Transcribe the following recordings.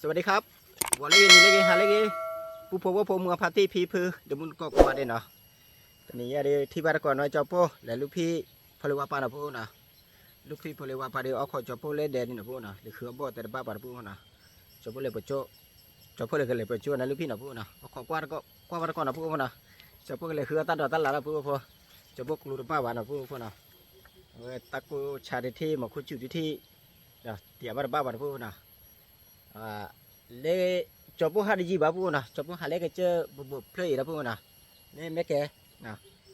สวัสดีครับ ဂီၤလၢဂ့ၤ နံၤလၢဂ့ၤ ဟါလၢဂ့ၤ ပူဖိဝဲဖိ မုၢ်အဖါတံၢ်ဖံဖု ဒီးမုၢ်တကိးကိးဂၤဒဲးနီၤ, တနံၤညါဒီး ထံၣ်ဘၣ်တကိးနီၤ ကၠီပိၢ်လဲၤလူၢ်ဖံၣ် ဖီလ့ဝါပၢ်နီၤပူဖိနီၤ, လူၢ်ဖံၣ်ဖီလ့ဝါပၢ်ဒီး အိၣ်ခိးကၠီပိၢ်လဲၤဒဲးန့ၣ်နီၤပူဖိနီၤ, လဲၤဃုအဘီၣ်တဲတဘၣ်ပှၤတပူဖိနီၤ, ကၠီပိၢ်လဲၤပကၠိ ကၠီပိၢ်လဲၤကလဲၤပကၠိနီၤ လူၢ်ဖံၣ်နီၤပူဖိနီၤ, အိၣ်ခိးကွၢ်တကိးကွၢ်ဘၣ်တကိးနီၤပူဖိနီၤ, ကၠီပိၢ်ကလဲၤဃုအတၢ်ဒိးတၢ်လၣ်လီၤပူဖိ, ကၠီပိၢ်ကျိတဘၣ်ဘၣ်နီၤပူဖိနီၤ, အဝဲတၢ်ကိၢ်ဆါတထံၣ် မၤခိၣ်စူၣ်တထံၣ် ဒီးတံာ်ဘၣ်တဘၣ်ပှၤတပူဖိနီၤ လၢ ကၠီပိၢ်ဟးတယံာ်ဘၣ်ပူဖိနီၤ, ကၠီပိၢ်ဟးလၢကစၢၢ်ဘိးဘိးဖျၢၣ်အံၤလီၤပူဖိနီၤ, မ့ၢ်မ့ၢ်ကဲ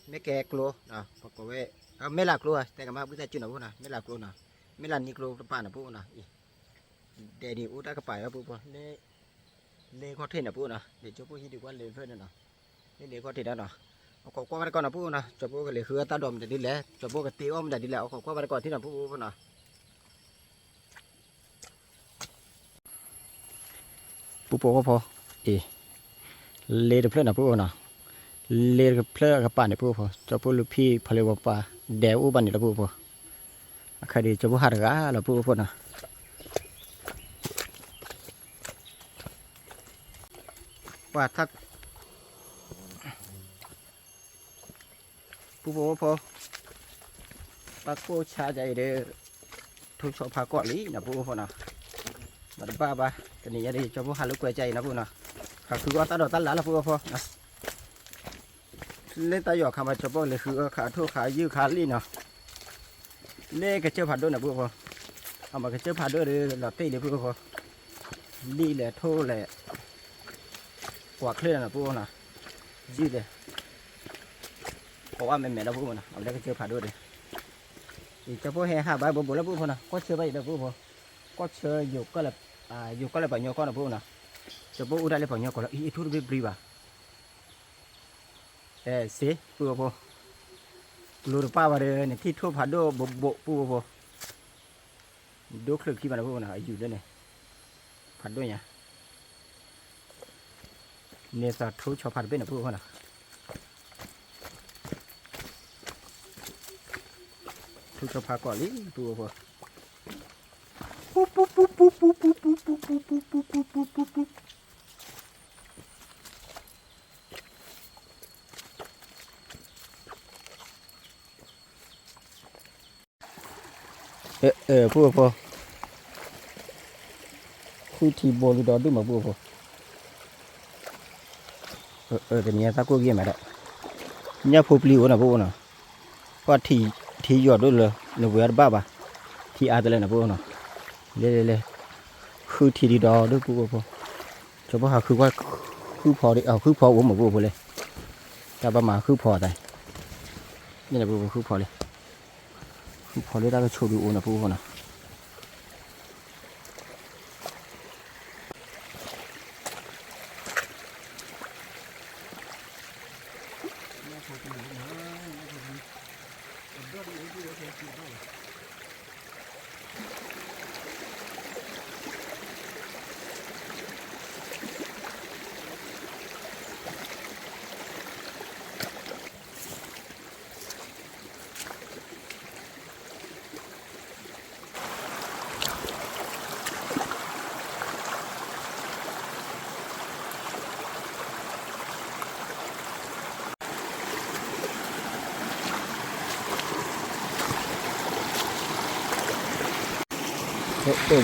မ့ၢ်ကဲကျိ ပကိးဝဲ မဲၢ်လးကျိ တဲကမၣ်ဘုသၣ်စုနီၤပူဖိနီၤ, မဲၢ်လးကျိနီၤ, မဲၢ်လးနံၤကျိတပၤနီၤပူဖိနီၤ, ဒဲးဒံးအိၣ်တၢ်ကပၤလီၤပူဖိ လၢ လ့ခီၣ်ထံးနီၤပူဖိနီၤ, လၢကၠီပိၢ်ဟံးဒံးကွၢ်လၢဖျၢၣ်န့ၣ်နီၤ, လၢလ့ခီၣ်ထံးဒီးနီၤ, အိၣ်ခိးကွၢ်ဘၣ်တကိးနီၤပူဖိနီၤ, ကၠီပိၢ်ကလဲၤဃုအတၢ်ဒိးမတၤဒ်လဲၣ် ကၠီပိၢ်ကတ့အီၣ်မတၤဒ်လဲၣ် အိၣ်ခိးကွၢ်ဘၣ်တကိးထံၣ်နီၤပူဖိနီၤ ပူဖိဖိ အ့ၣ် လ့တဖျၢၣ်နီၤပူဖိနီၤ, လ့တဖျၢၣ်အကပၤန့ၣ်ပူဖိ, ကၠီပိၢ်လူၢ်ဖံၣ်ဖီလ့ဝါပၢ် ဒဲးအိၣ်ဘၣ်န့ၣ်လီၤပူဖိ, အခါဒံးကၠီပိၢ်ဟးတဂၤလီၤပူဖိနီၤ, ပှၤထါ ပူဖိဖိ, တၢ်ကိၢ်ဆါဒ်အံၤဒီး ထိၣ်ဆီဖးကီးလံနီၤပူဖိနီၤ, ဘၣ်တဘၣ်ဘၣ် တနံၤညါဒီး ကၠီပိၢ်ဟးလိာ်ကွဲဒ်အံၤနီၤပူဖိနီၤ, ဟးဃုအီၣ်တၢ်ဒိးတၢ်လၣ်လီၤပူဖိဖိနီၤ, လၢတၢ်ယီၤခါမး ကၠီပိၢ်လဲၤဃုအီၣ်ခးထိၣ်ခးယုၢ်ခးလံနီၤ, လၢကစၢၢ်ဖးဒိၣ်န့ၣ်ပူဖိ, အမၤကစၢၢ်ဖးဒိၣ်ဒီး လီၤတ့ၢ်လံပူဖိ, လံလဲၣ်ထိၣ်လဲၣ် ကွၢ်ချ့လီၤနီၤပူဖိနီၤ, ယုၢ်လဲၣ် ဖီဝါမဲာ်မဲာ်လီၤပူဖိနီၤ, အဝဲလၢကစၢၢ်ဖးဒိၣ်ဒီး, အံၤ ကၠီပိၢ်ဟဲဟးဘၣ်ဘိးဘိးလၢပူဖိနီၤ, ကွၢ်ဆၢဘၣ်အံၤဒီးပူဖိ, ကွၢ်ဆၢ ယိၤကီၢ်လၢပှၤကညီကီၢ်နီၤပူဖိနီၤ, ကၠီပိၢ်အိၣ်ဒၣ်လၢပှၤကညီကီၢ်လီၤ အံၤ အံၤထိၣ်တဘ့ၣ်ပြံဘၣ် အဲ စ့ ပူဖိဖိ, ကျိတပၣ်ဘၣ်ဒီး နထံၣ်ထိၣ်ဖးဒိၣ်ဘိးဘိးပူဖိဖိ, ဒိၣ်ချၢခံဘၣ်နီၤပူဖိနီၤ အယူၤလၢန့ၣ်, ဖးဒိၣ်ညါ, န့ၣ်သးထိၣ်ဆီဖးတဘ့ၣ်နီၤပူဖိနီၤ, ထိၣ်ဆီဖးကီးလံပူဖိဖိ ပူဖိ, ဃုထံဘိလံဒီးဒုၣ်မးပူဖိ, တနံၤညါသးကိၢ်ဂ့ၤမးဒီး, ညၣ်ဖိပျံၤအိၣ်နီၤပူဖိနီၤ, ကွၢ်ထံယီၤဒိၣ်လၢ နဝဲတဘၣ်ဘၣ်, ထံအါတလဲၣ်နီၤပူဖိနီၤ, လဲၤလဲၤလဲၤ, ဃုထံဒံးဒီးဒုၣ်ပူဖိဖိ, ကၠီပိၢ်ဟးဃုကွၢ်, ဃုဖီဒံး ဃုဖီအိၣ်မးပူဖိလံ, တၢ်ဘၣ်မၤဃုဖီသး, န့ၣ်ပူဖိဃုဖီလံ ဃုဖီလၢတၢ်ကဆိးဒုးအိၣ်နီၤပူဖိနီၤ.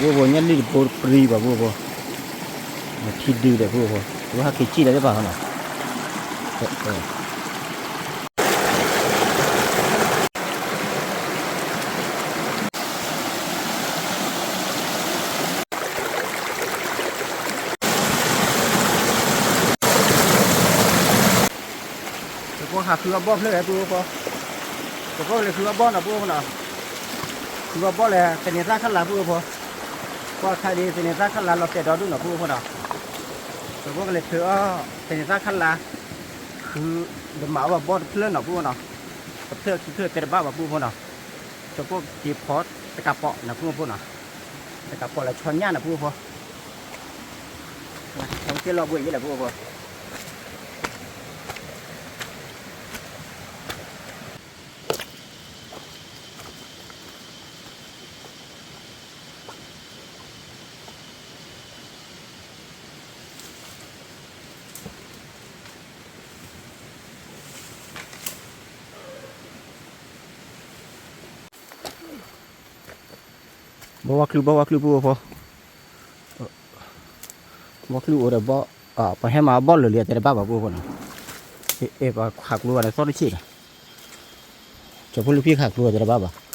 ပူဖိ ညၣ်လံၣ်တဘိပြံဘၣ်ပူဖိ, ထံဒုးဒီးပူဖိ, ပဟဲက့ၤစံၣ်လၢတဘၣ်နီၤ. ပဖိဟးဃုအဘီၣ်ဖျၢၣ်ဝဲပူဖိ, ပဖိလဲၤဃုအဘီၣ်နီၤပူဖိနီၤ, ဃုအဘီၣ်လဲၣ် သန့ၤသၣ်ခလၤပူဖိ, ကွၢ်ခါဒံး သန့ၤသၣ်ခလၤလီၤတဲာ်ဒီဒူၣ်နီၤပူဖိနီၤ, ပဖိကလဲၤထုးအီၣ် သန့ၤသၣ်ခလၤ, ဃု ဒီးမၤအီၣ်ဘၣ်ဘီၣ်တဖျၢၣ်နီၤပူဖိနီၤ, တဖျၢၣ်ခံဖျၢၣ်တဲတဘၣ်ဘၣ်ပူဖိနီၤ, ကၠီပိၢ်က့ၤဖီတကးပီးနီၤပူဖိနီၤ, တကးပီးလၢဆီညၣ်နီၤပူဖိ, က့ၤလီၤဘှံးယဲလဲၣ်ပူဖိ ပ ဘီဝါချုး ဘီဝါချုး ပုၢ်ဖိ, ဘီဝါချုးအိၣ်ဒီးဘီ, ပှၤဟဲမၤဘီလၢာ်လံ အတဲတဘၣ်ဘၣ် ပုၢ်ဖိနီၤ, အဲ ပှၤခးကျိဝဲဒီးသီတဆံးဒီး, ကၠီဖိလူၤဖံးခးကျိဝဲတဲတဘၣ်ဘၣ်.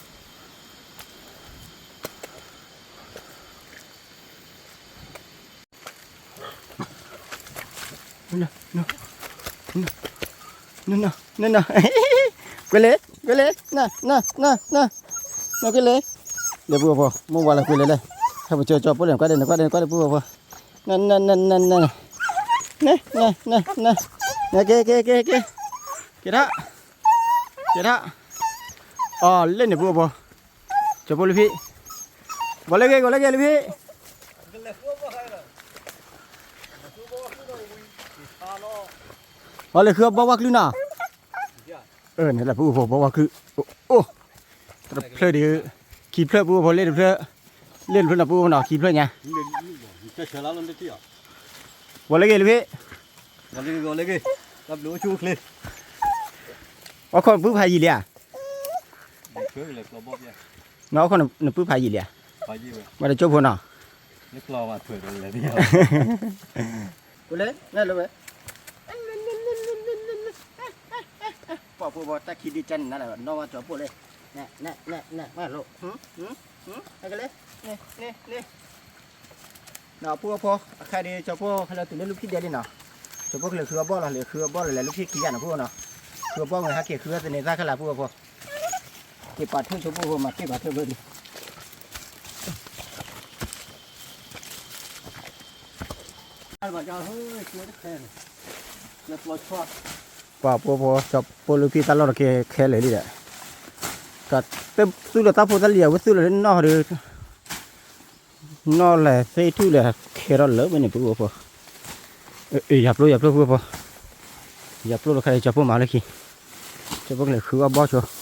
န န ကွဲလဲၣ် ကွဲလဲၣ် န န န န ကွဲလဲၣ်, ဒီးပုၢ်ဖိ မိၢ်ဝါလၢကွဲလဲၣ်လဲၣ်, ဟဲပကၠီကၠီဖိန့ၣ် ကွၢ်ဒဲးန့ၣ် ကွၢ်ဒဲးန့ၣ် ကွၢ်ဒဲး ပုၢ်ဖိ, န န န န န န က့ၤ က့ၤ က့ၤ က့ၤ က့ၤထီၣ်, က့ၤထီၣ်, အီၤလဲၣ်န့ၣ် ပုၢ်ဖိ, ကၠီဖိလူၤဖံး, ဂီၤလၢဂ့ၤ ဂီၤလၢဂ့ၤ လူၤဖံး. အီၤလဲၤဃုအီၣ်ဘီဝါချုးနီၤ, အၢ န့ၣ်လၢပုၢ်ဖိ ဘီဝါချုး, အိၣ်, တဖျၢၣ်ဒီး, ခံဖျၢၣ် ပုၢ်ဖိ လ့ၣ်တဖျၢၣ်, လ့ၣ်တဖျၢၣ်နီၤ ပုၢ်ဖိနီၤ ခံဖျၢၣ်ညါ, ဂီၤလၢဂ့ၤ လူၤဖံး, အီၣ်ခိၣ်နပုၢ်ဖးယံာ်လံဧါ, နီၢ်အီၣ်ခိၣ်နပုၢ်ဖးယံာ်လံဧါ, မ့ၢ်တကၠိဖိနီၤ, ကွဲလဲၣ် နလဲၤဝဲ, ပှၤပုၢ်ဖိ တၢ်ခံဒုကၢန့ၣ်နၤလၢ နီၢ်ဝါကၠီဖိလဲၣ်, န န န န မၤလိာ်, ဟဲကလဲၣ်, န့ၣ် န့ၣ် န့ၣ်, နီၤ ပုၢ်ဖိ အခါဒီး ကၠီဖိဟဲလၢတုၤလၢလူၤဖံးဒဲးလံနီၤ, ကၠီဖိကလဲၤဃုအီၣ်ဘီလီၤ လဲၤဃုအီၣ်ဘီလီၤ လဲၤလူၤဖံးခံဂၤနီၤ ပုၢ်ဖိနီၤ, ဃုအီၣ်ဘီမ့ၢ်ဟဲက့ၤဃုအီၣ်သန့ၤသၣ်ခဲလၢာ် ပုၢ်ဖိ, က့ၤပာ်ထၢၣ်ကၠီဖိဖိ မၤက့ၤပာ်ထၢၣ်ဖိဒံး ပှၤပုၢ်ဖိ ကၠီဖိလူၤဖံးတၢ်လီၢ်တက့ၢ်ခဲလၢာ်လံဒီး, ကသူၣ်လီၤတၢ်ဖိတၢ်လံၤ အဝဲသူၣ်လီၤလၢနီၢ်ဒီး, နီၢ်လဲၤသ့ၣ်ထူၣ်လဲၤခဲထီၣ်လၢဝဲန့ၣ် ပုၢ်ဖိ, ယၤပျိ ယၤပျိ ပုၢ်ဖိ, ယၤပျိတခါအံၤ ကၠီဖိမၤလၢခံ, ကၠီဖိကလဲၤဃုအီၣ်ဘီဆိ မ့ၢ်ဧါ,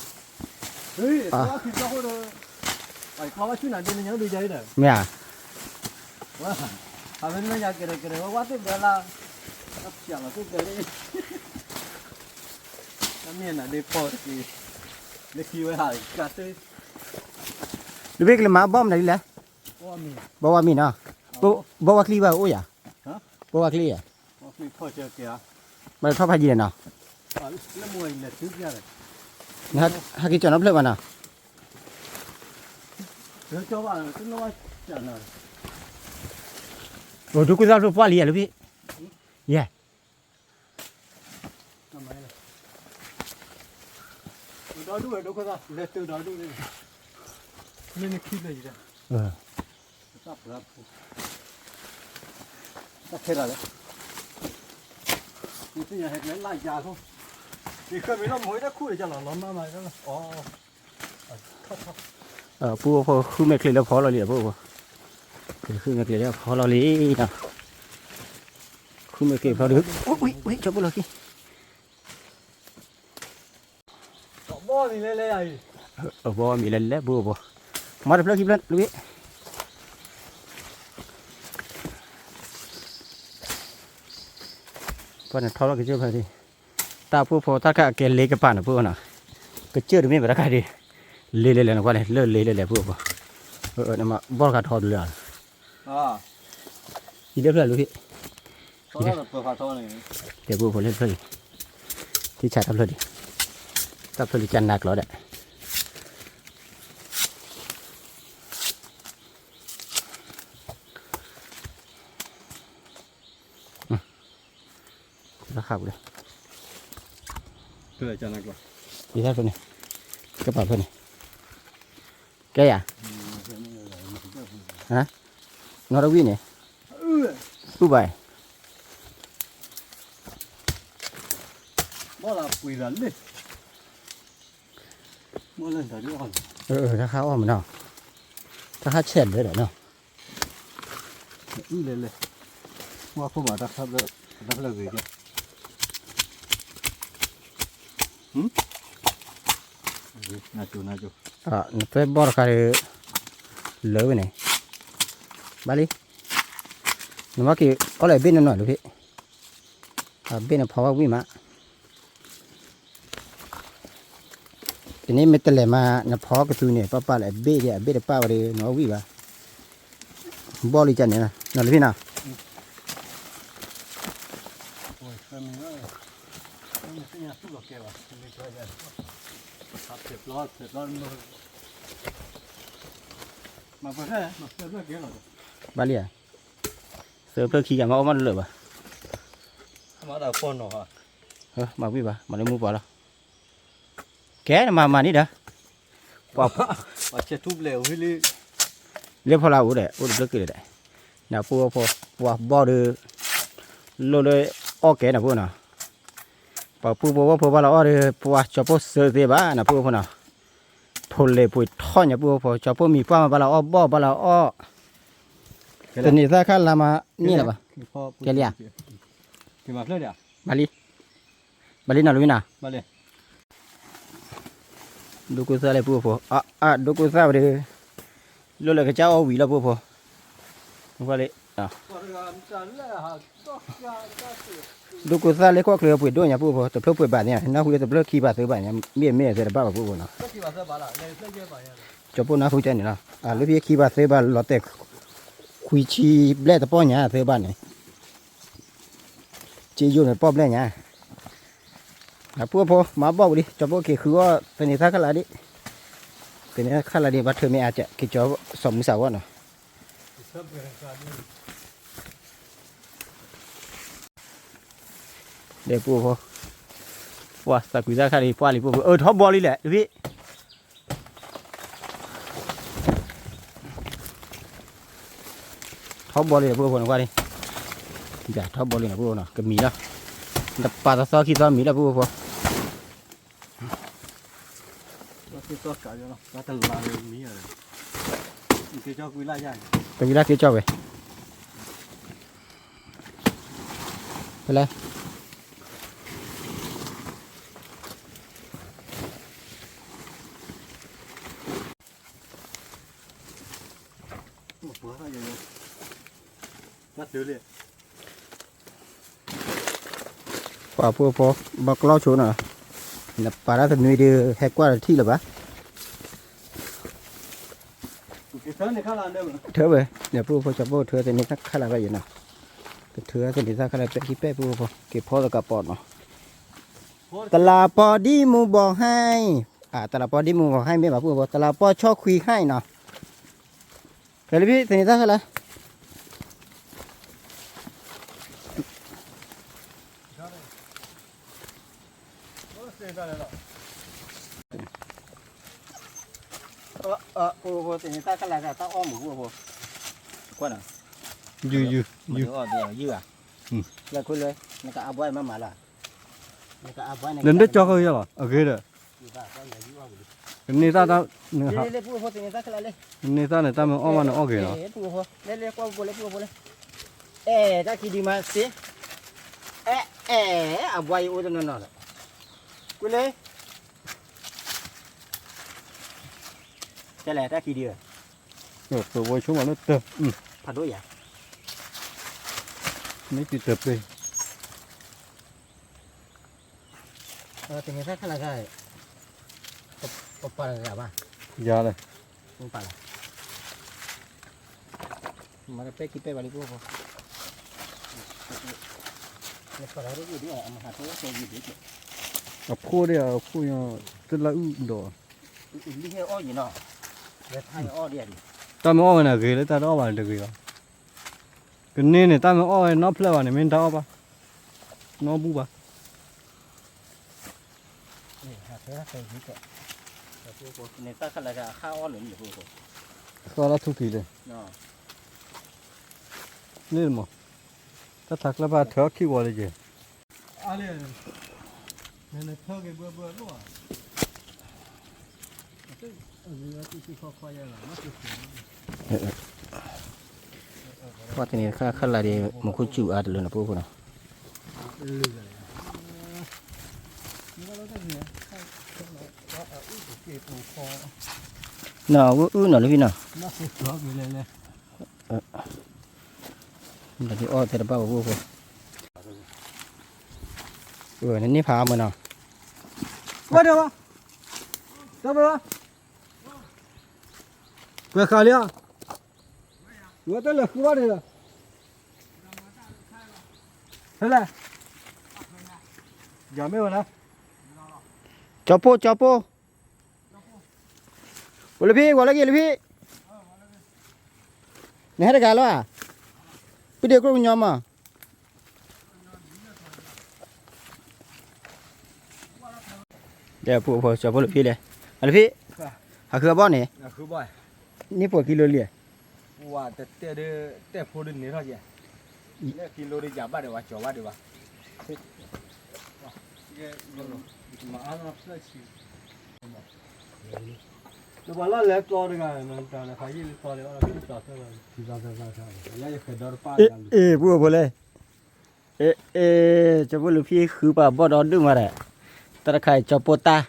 တမ့ၢ်နဒ့ပီၢ်တက့ၢ်, လၢခံဝဲဟးကတၢၢ်, နဘ့ၣ်ကလဲၤမၤဘီမနုၤဒ်လဲၣ်, ဘီဝါမံၤနီၤ, ဘီဝါချံဘၣ်အိၣ်ယၤ, ဘီဝါချံယၤ, မ့ၢ်ထီၣ်ဖးယံာ်လဲၣ်နီၤ, ဟဲက့ၤကၠီနီဖျၢၣ်ဘၣ်နီၤ, အိၣ်ဒုးကူသၣ်ဖျၢၣ်ပှၢ်လံယၤလၢဖံး, ယဲ ဒီဒူၣ်ဝဲဒိခိၣ်သၣ် လဲၤတုၤဒီဒူၣ်န့ၣ်, မ့ၢ်နခံဖျၢၣ်ယံၤဒၣ်, တၢ်ဖျၢၣ်ဖူ, တၢ်ခဲလၢာ်လဲၣ်, နသ့ၣ်ညါဟဲကလဲၤလၢယၤခိၣ်, ယဃၢမ့ၢ်လီၤမ့ၢ်တၢ်ခူၣ်လၢယၤလီၤ လီၤမၢ်မးလီၤ, အီၤ ပုၢ်ဖိ ဃုမဲာ်ချံလၢဖီလီၤလံ ပုၢ်ဖိ, ဃုမဲာ်ချံလၢဖီလီၤလံနီၤ, ဃုမဲာ်ချံဖီဒီး, ဝံၤ ဝံၤ ကၠီဖိလီၤခံ, အဘီမံၤလဲၤလဲၤ ပုၢ်ဖိ, မၤတဖျၢၣ်ခံဖျၢၣ် လူၤ, ပှၤန့ၣ်ထီလီၤကစၢၢ်ဖဲဒၣ်, တၢ်ပုၢ်ဖိ တၢ်ခါအကဲလ့ကပၤန့ၣ် ပုၢ်ဖိနီၤ, ကစၢၢ်တမ့ၢ်ဘၣ်တၢ်ခါဒံး, လ့လဲၤလဲၤနကွၢ်န့ၣ် လၢလ့လဲၤလဲၤ ပုၢ်ဖိ, ဘီတခါထီတလၢ, ယံၤလၢဖျၢၣ်လူၤဟ့ၣ်, တဲပုၢ်ဖိလၢဖျၢၣ်လံ, ထံဆးတၢ်ဖျၢၣ်လံ, တၢ်ဖျၢၣ်လံကနၤကျီဒၣ် တၢ်ခးပူၤလီၤ, ယတၢ်ဖျၢၣ်န့ၣ်, ကပာ်ဖျၢၣ်န့ၣ်, ကဲယၤ, နီၢ်တဝံၣ်န့ၣ်, ပုၢ်ဘၣ်, ဘီလၢပှ့ၤလၢလ့ တၢ်ခါအီၣ်မးနီၤ, တၢ်ခါဆဲးလၢာ်ဒီးနီၤ, အုၣ်လဲၤလဲၤ, ဝါခိၣ်မးတၢ်ခါဘျၢ, တၢ်ဖျၢၣ်ဂ့ၤကဲ, နကၠိနကၠိ, နပဲဘီတခါဒီး, လၢဝဲန့ၣ်, ဘၣ်လံ, နမ့ၢ်က့ၤအီၣ်လၢအဘ့ၣ်နီၢ်နီၢ်လၢဖဲ, အဘ့ၣ်နဖီဝဲဝံၣ်မး တန့ၣ်မ့ၢ်တလဲၤမး နဖီကသူန့ၣ် ပၢ်ပၢ်လၢအဘ့ၣ်ဒီး အဘ့ၣ်တပၢ်ဝဲဒီး နဝံၣ်ဘၣ်. ဘီၣ်လံကန့ၣ်နီၤ လၢဖဲနီၤ ဘၣ်လံဧါ, သၢဖျၢၣ်ခံဂၤမ့ၢ်အီၣ်မးတလၢာ်ဘၣ်, မၤဝံၣ်ဘၣ် မၤလၢမူပှၤလီၤ, ကဲနမၤမၤန့ၣ်ဒီး, ပှၤ လၢဖီလာ်အိၣ်ဒီး အိၣ်တဖျၢၣ်က့ၤလၢၤဒီး, နပုၢ်ဖိ ပှၤဘီၣ်ဒီး လိၣ်လၢအီၣ်ကဲနပုၢ်နီၤ, ပှၤပုၢ်ဖိဝဲၢ်ဖိဘၣ်လီၤအီၣ်ဒီး ပှၤကၠီၤဖိစၢၤသ့ဘၣ်နပုၢ်ဖိနီၤ, ဖိလ့ၤပှ့ၤထီၣ်ညါပုၢ်ဖိ ကၠီၤဖိမံၤပှၢ်မးဘၣ်လီၤအီၣ်ဘီၣ်ဘၣ်လီၤအီၣ်, သန့ၤသၣ်ခၣ်လါမးန့ၣ်လၢၤဘၣ်, ကဲလံဧါ, ဘၣ်လံ, ဘၣ်လံနီၤလဝံနီၤ ဒိကိၢ်သၣ်လၢပုၢ်ဖိ, အဒိကိၢ်သၣ်ဝဲဒီး, လိၣ်လၢကစၢ်အီၣ်ဝံၤလီၤပုၢ်ဖိ, လၢ, ဒိကိၢ်သၣ်လၢကွၢ်ချၢပှ့ၤဒိၣ်ညါပုၢ်ဖိ တဖျၢၣ်ပှ့ၤဘၣ်န့ၣ် နၢ်ဟူလၢတဖျၢၣ်ခံဘၣ်သၢဘၣ်န့ၣ် မ့ၢ်မ့ၢ်သၢတဘၣ်ဘၣ်ပုၢ်ဖိနီၤ, ကၠီၤဖိနၢ်ဟူကန့ၣ်လီၤ, လၢဖဲခံဘၣ်သၢဘၣ်လီၤတဲာ်, ခွံဆံဘျဲၣ်တပီၢ်ညါသၢဘၣ်န့ၣ်, က့ယိၣ်န့ၣ်ပီၣ်ဘျဲၣ်ညါ နပုၢ်ဖိ မၤဘီၣ်ဝံၤလံ ကၠီၤဖိက့ၤဃုအီၣ်သန့ၤသၣ်ခၣ်လါဒံး, သန့ၤသၣ်ခၣ်လါဒံး ဘၣ်ထၢမ့ၢ်အါက့ၤကၠီၤစီၤမူစၢ်ဝီနီၤ, ဒီးပုၢ်ဖိ, ပှၤသးကွံသၣ်ခၣ်လံ ပှၢ်လံပုၢ်ဖိ အၢ ထီဘီလံလဲၣ် တဖံး ထီဘီလံပုၢ်ဖိနကွၢ်လံ, ယထီဘီလံနပုၢ်ဖိနီၤ ကမံၤလီၤ, တပာ်သီသီခံသီမံၤလီၤပုၢ်ဖိ, တဝံၤလၢက့ၤကၠီၣ်ဝဲ, ဖဲလဲၣ် ပှၤပုၢ်ဖိ ဘၣ်ကျီဆိနီၤ, နပာ်တၢ်တနွံဒီး ဟဲကွၢ်တထံၣ်လၢၤဘၣ်, ထၢဝဲ, နပုၢ်ဖိ ကၠီၤဖိထၢသန့ၤသၣ်ခၣ်လါဘၣ်ယဲနီၤ, ကထၢသန့ၤသၣ်ခၣ်လါ ပဲာ်ခံပဲာ်ပုၢ်ဖိ က့ၤဖီသကးပီၤနီၤ, တလးပီဒံမူဘီဟဲ, တလးပီဒံမူဘီဟဲမ့ၢ်ဘၣ်ပုၢ်ဖိ တလးပီဆီခွံဟဲနီၤ, ဖဲလၢဖံးသန့ၤသၣ်ခၣ်လါ ပုၢ်ဖိသန့ၤသၣ်ခၣ်လါ တၢ်အီၣ်မုာ်ပုၢ်ဖိ, ကွၢ်နီၤ, ယုၢ်ယုၢ်ယုၢ်, ယုၢ်ဧါ, ယဲၢ်ခွဲလၢ, နကအါဘွါမးမးလီၤ, နကအါဘွါန့ၣ် လၢနတကၠီဃီယဲလီၤ အဂ့ၤဒီး, ကန့ၢ်သၣ်တၢ်, လၢပုၢ်ဖိသန့ၤသၣ်ခၣ်လါလၢ ကန့ၢ်သၣ်န့ၣ် တၢ်မ့ၢ်အီၣ်ဘၣ်န့ၣ်အီၣ်ဂ့ၤလီၤ, ပုၢ်ဖိ, လၢလၢကွၢ်ပုၢ်ဖိလၢပုၢ်ဖိလၢ, အဲ တၢ်ခံဒုမးစ့, အဲ အဲ အဘွါအံၤအိၣ်တနီၤနီၤလီၤ, ကွၢ်လၢ ကဲလဲၣ် တၢ်ခံဒု, သဝီဆိမးလၢတၢ်, ဖးဒိၣ်ယၤ, မ့ၢ်တတပ့ၢ်, သန့ၤသၣ်ခၣ်လါခါ, ပပာ်တဂၤဘၣ်, ယၤလဲၣ်, ပပာ်လီၤ, မၤတပဲာ်ခံပဲာ်ဘၣ်လံဖိဖိ, အဖိဒ်အဖိညါ, တလၢအုၣ်ဒီး, တၢ်မ့ၢ်အီၣ်ဝဲန့ၣ် ဂ့ၤလၢတၢ်တအီၣ်ဘၣ်န့ၣ်တဂ့ၤဘၣ်, ကန့ၢ်န့ၣ် တၢ်မ့ၢ်အီၣ်ဝဲနီတဖျၢၣ်ဘၣ်န့ၣ် မ့ၢ်တၢ်အီၣ်ဘၣ်, နီတဘူၣ်ဘၣ်, သၣ်ခၣ်လါခါအီၣ်လၢန့ၣ်, သီလၢထူၣ်ကံၤလဲၣ်, န့ၣ်မး, တၢ်ထးကျၢၢ်ဘၣ်ထၢအီၣ်ခံဝီလၢယဲၢ် ပှၤသန့ၤခၣ်ခၣ်လါဒီး မူခိၣ်စူၤအါတလၢနပုၢ်ဖိနီၤ, နီၤ အူအုၣ်နီၤလၢဖံနီၤ, ဒီးဒုးအီၣ်သဲတဘၣ်ပဖိဖိ, နန့ၢ်ဖးအါမးနီၤ, ပှဲၤဒီး, ပှဲၤဃာ်လံဧါ, ဝဲတလဲၤဃုဘၣ်န့ၣ်လီၤ, ဖဲလဲၣ်, ယမ့ၢ်ဝဲလဲၣ်, ကၠီၤပိၢ် ကၠီၤပိၢ်, ဝဲလၢဖံ ဝဲလၢက့ၤလၢဖံ, နဟဲတဂၤလီၤဧါ, ပဒ့ကျိကညီမး ဒီးဖိဖိကၠီၤဖိလၢဖံလဲၣ်, အလၢဖံ, ဟးဃုအဘီၣ်န့ၣ်, န့ၢ်ပှဲၤကံလိလံ, ဝါတတဲဒၣ်, တဲဖိဒ်န့ၣ်ထီၣ်ကဲ, လၢကံလိဒ်ယၤဘၣ်ဒံးဝဲ ကၠီၤဘၣ်ဒံးဝဲ, လၢပှၤလီၢ်လဲၤကျီတဂၤ, တၢ်လၢဖးယံာ်လၢကျီလၢအီၣ်လီၤ, အ့ၣ် ပှၤဖိလဲၣ်, အ့ၣ် အ့ၣ် ကၠီၤဖိလၢဖံဃုပှၤဘီၣ်ဒီဒူၣ်မးဒီး, တၢ်တခါအံၤကၠီၤပိၢ်တၢ်,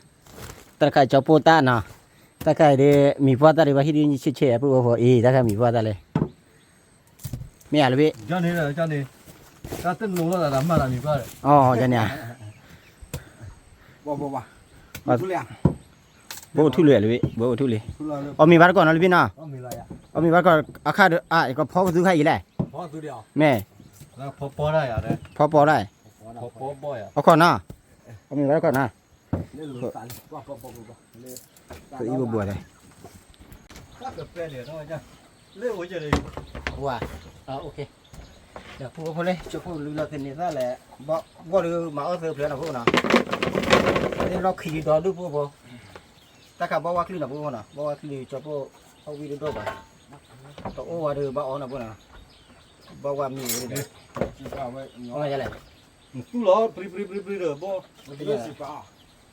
တၢ်တခါအံၤကၠီၤပိၢ်တၢ်နီၤ, တၢ်တခါအံၤဒီး မံၤပှၢ်တၢ်ဒံးဘၣ်ဟံၣ်ဒ်ဆ့ၣ်ဆ့ၣ် အပုၢ်ဖိအံၤ တၢ်တခါမံၤပှၢ်တၢ်လဲၣ်, မ့ၢ်ဧါလၢဖံ, တၢ်တလိၤလီၤတၢ်မၤတၢ်မံၤပှၢ်, အန့ၣ်ဧါ, ဘိအိၣ်ထူၣ်လံလၢဖံ, ဘိအိၣ်ထူၣ်လံ, အီၣ်မ့ၤဘၣ်တကိးနီၤလၢဖံနီၤ, အီၣ်မ့ၤဘၣ်တကိးအခါဒီး အကဖီကသူခါအံၤလဲၣ်, မ့ၢ်, ဖီပီတၢ်, အခီနီၤ, အီၣ်မ့ၤဘၣ်တကိးနီၤ, အံၤဘိဘိလဲၣ်, ဝါ, ဒီးဖိဖိလၢကၠီၤဖိလူလီၤသ့ၣ်န့ၣ်သၣ်လဲၣ်, ဘီၣ်ဒုးမၤအီၣ်သၢဖျၢၣ်နီၤဖိနီၤ, လီၢ်ခံဒီဒူၣ်ဖိဖိ, တၢ်ခါဘီၣ်ဝါချံနီၤဖိနီၤ, ဘီၣ်ဝါချံကၠီၤဖိ, အီၣ်ဝံၣ်ဒိၣ်ဒိၣ်ဘၣ်, တအိၣ်ဝဲဒုးဘၣ်အီၣ်နီၤဖိနီၤ, ဘီၣ်ဝါမံၤဝဲဒၣ်, အီၣ်လဲၣ် နသူၣ်လီၤ ပြံပြံပြံပြံ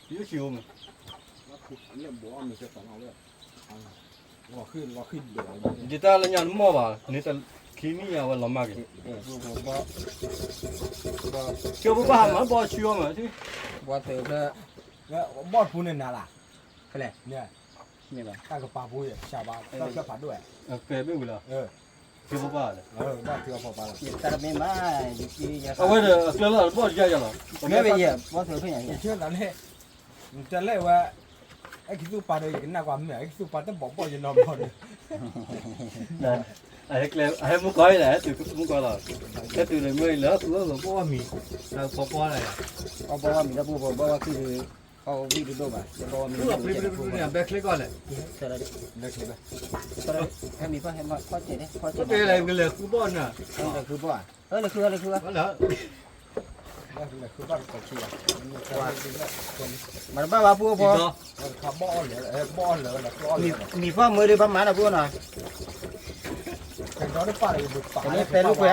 ဒီးဘီၣ်, ယိၣ်ဆံးအိၣ်မး, ယတၢ်လၢညါနမီၢ်ဘၣ်, နတခံနံၣ်ညါဝဲလီၤမၢ်က့ၤ, ကၠီၤဖိဘၣ်ဟးမၤဘီၣ်ဆူအီၣ်မး, ဘီၣ်တဖုန့ၣ်နၤလၢ်, ဖဲလဲၣ်, တၢ်ကပာ်ဖိယဲၢ် ဆၣ်ဘၣ် တၢ်ကၢဖးဒိၣ်ဝဲ, ကဲဘ့ၣ်ဝံၤလီၤ, ကၠီၤဖိဘၣ်လဲၣ်, ဘၣ်ကၠီၤဖိဘၣ်လီၤ, တၢ်တမ့ၢ်မး, အဝဲဒီးအကျဲလီၤတဘီၣ်တယါယါလီၤ, မ့ၢ်ဘၣ်ယဲၢ် ဘီၣ်သၢဖဲညါ, နတဲလၢဝဲ, အဲၣ်ကသူၣ်ပာ်ဒီး ယကနၣ်ကွၢ်မ့ၢ် အဲၣ်ကသူၣ်ပာ်တဘီၣ်ဘီၣ်ယနီၤဘီၣ်ဒီး, အဟဲမူကီၢ်အံၤလဲၣ် ဟဲတုၤမူကီၢ်လီၤ, ဟဲတုၤလၢမ့ၢ်လၢသူၣ်အၢၣ်ဘီၣ်မံၤ, ဖီဖီလဲၣ်, အီၣ်ဘီၣ်မံၤလၢပူဖိ ဘီၣ်ဝါခုၣ်ဒီး, အီၣ်ဝံၣ်ဒိၣ်ဒိၣ်ဘၣ် လၢဘီၣ်ဝါမံၤ, ဘဲချ့ကီၢ်လဲၣ်, ဟဲမံၤဖီဟဲမၤဖီစဲးန့ၣ် ဖီစဲး, လဲၤဃုဘီၣ်နၤ, လဲၤဃုဘီၣ်ဧါ, မၤတဘၣ်ဘၣ်ပူဖိ, မံၤဖီမၢဒီးဘၣ်မၤနီၤပူနီၤ, တနံၤပဲလူကွဲ,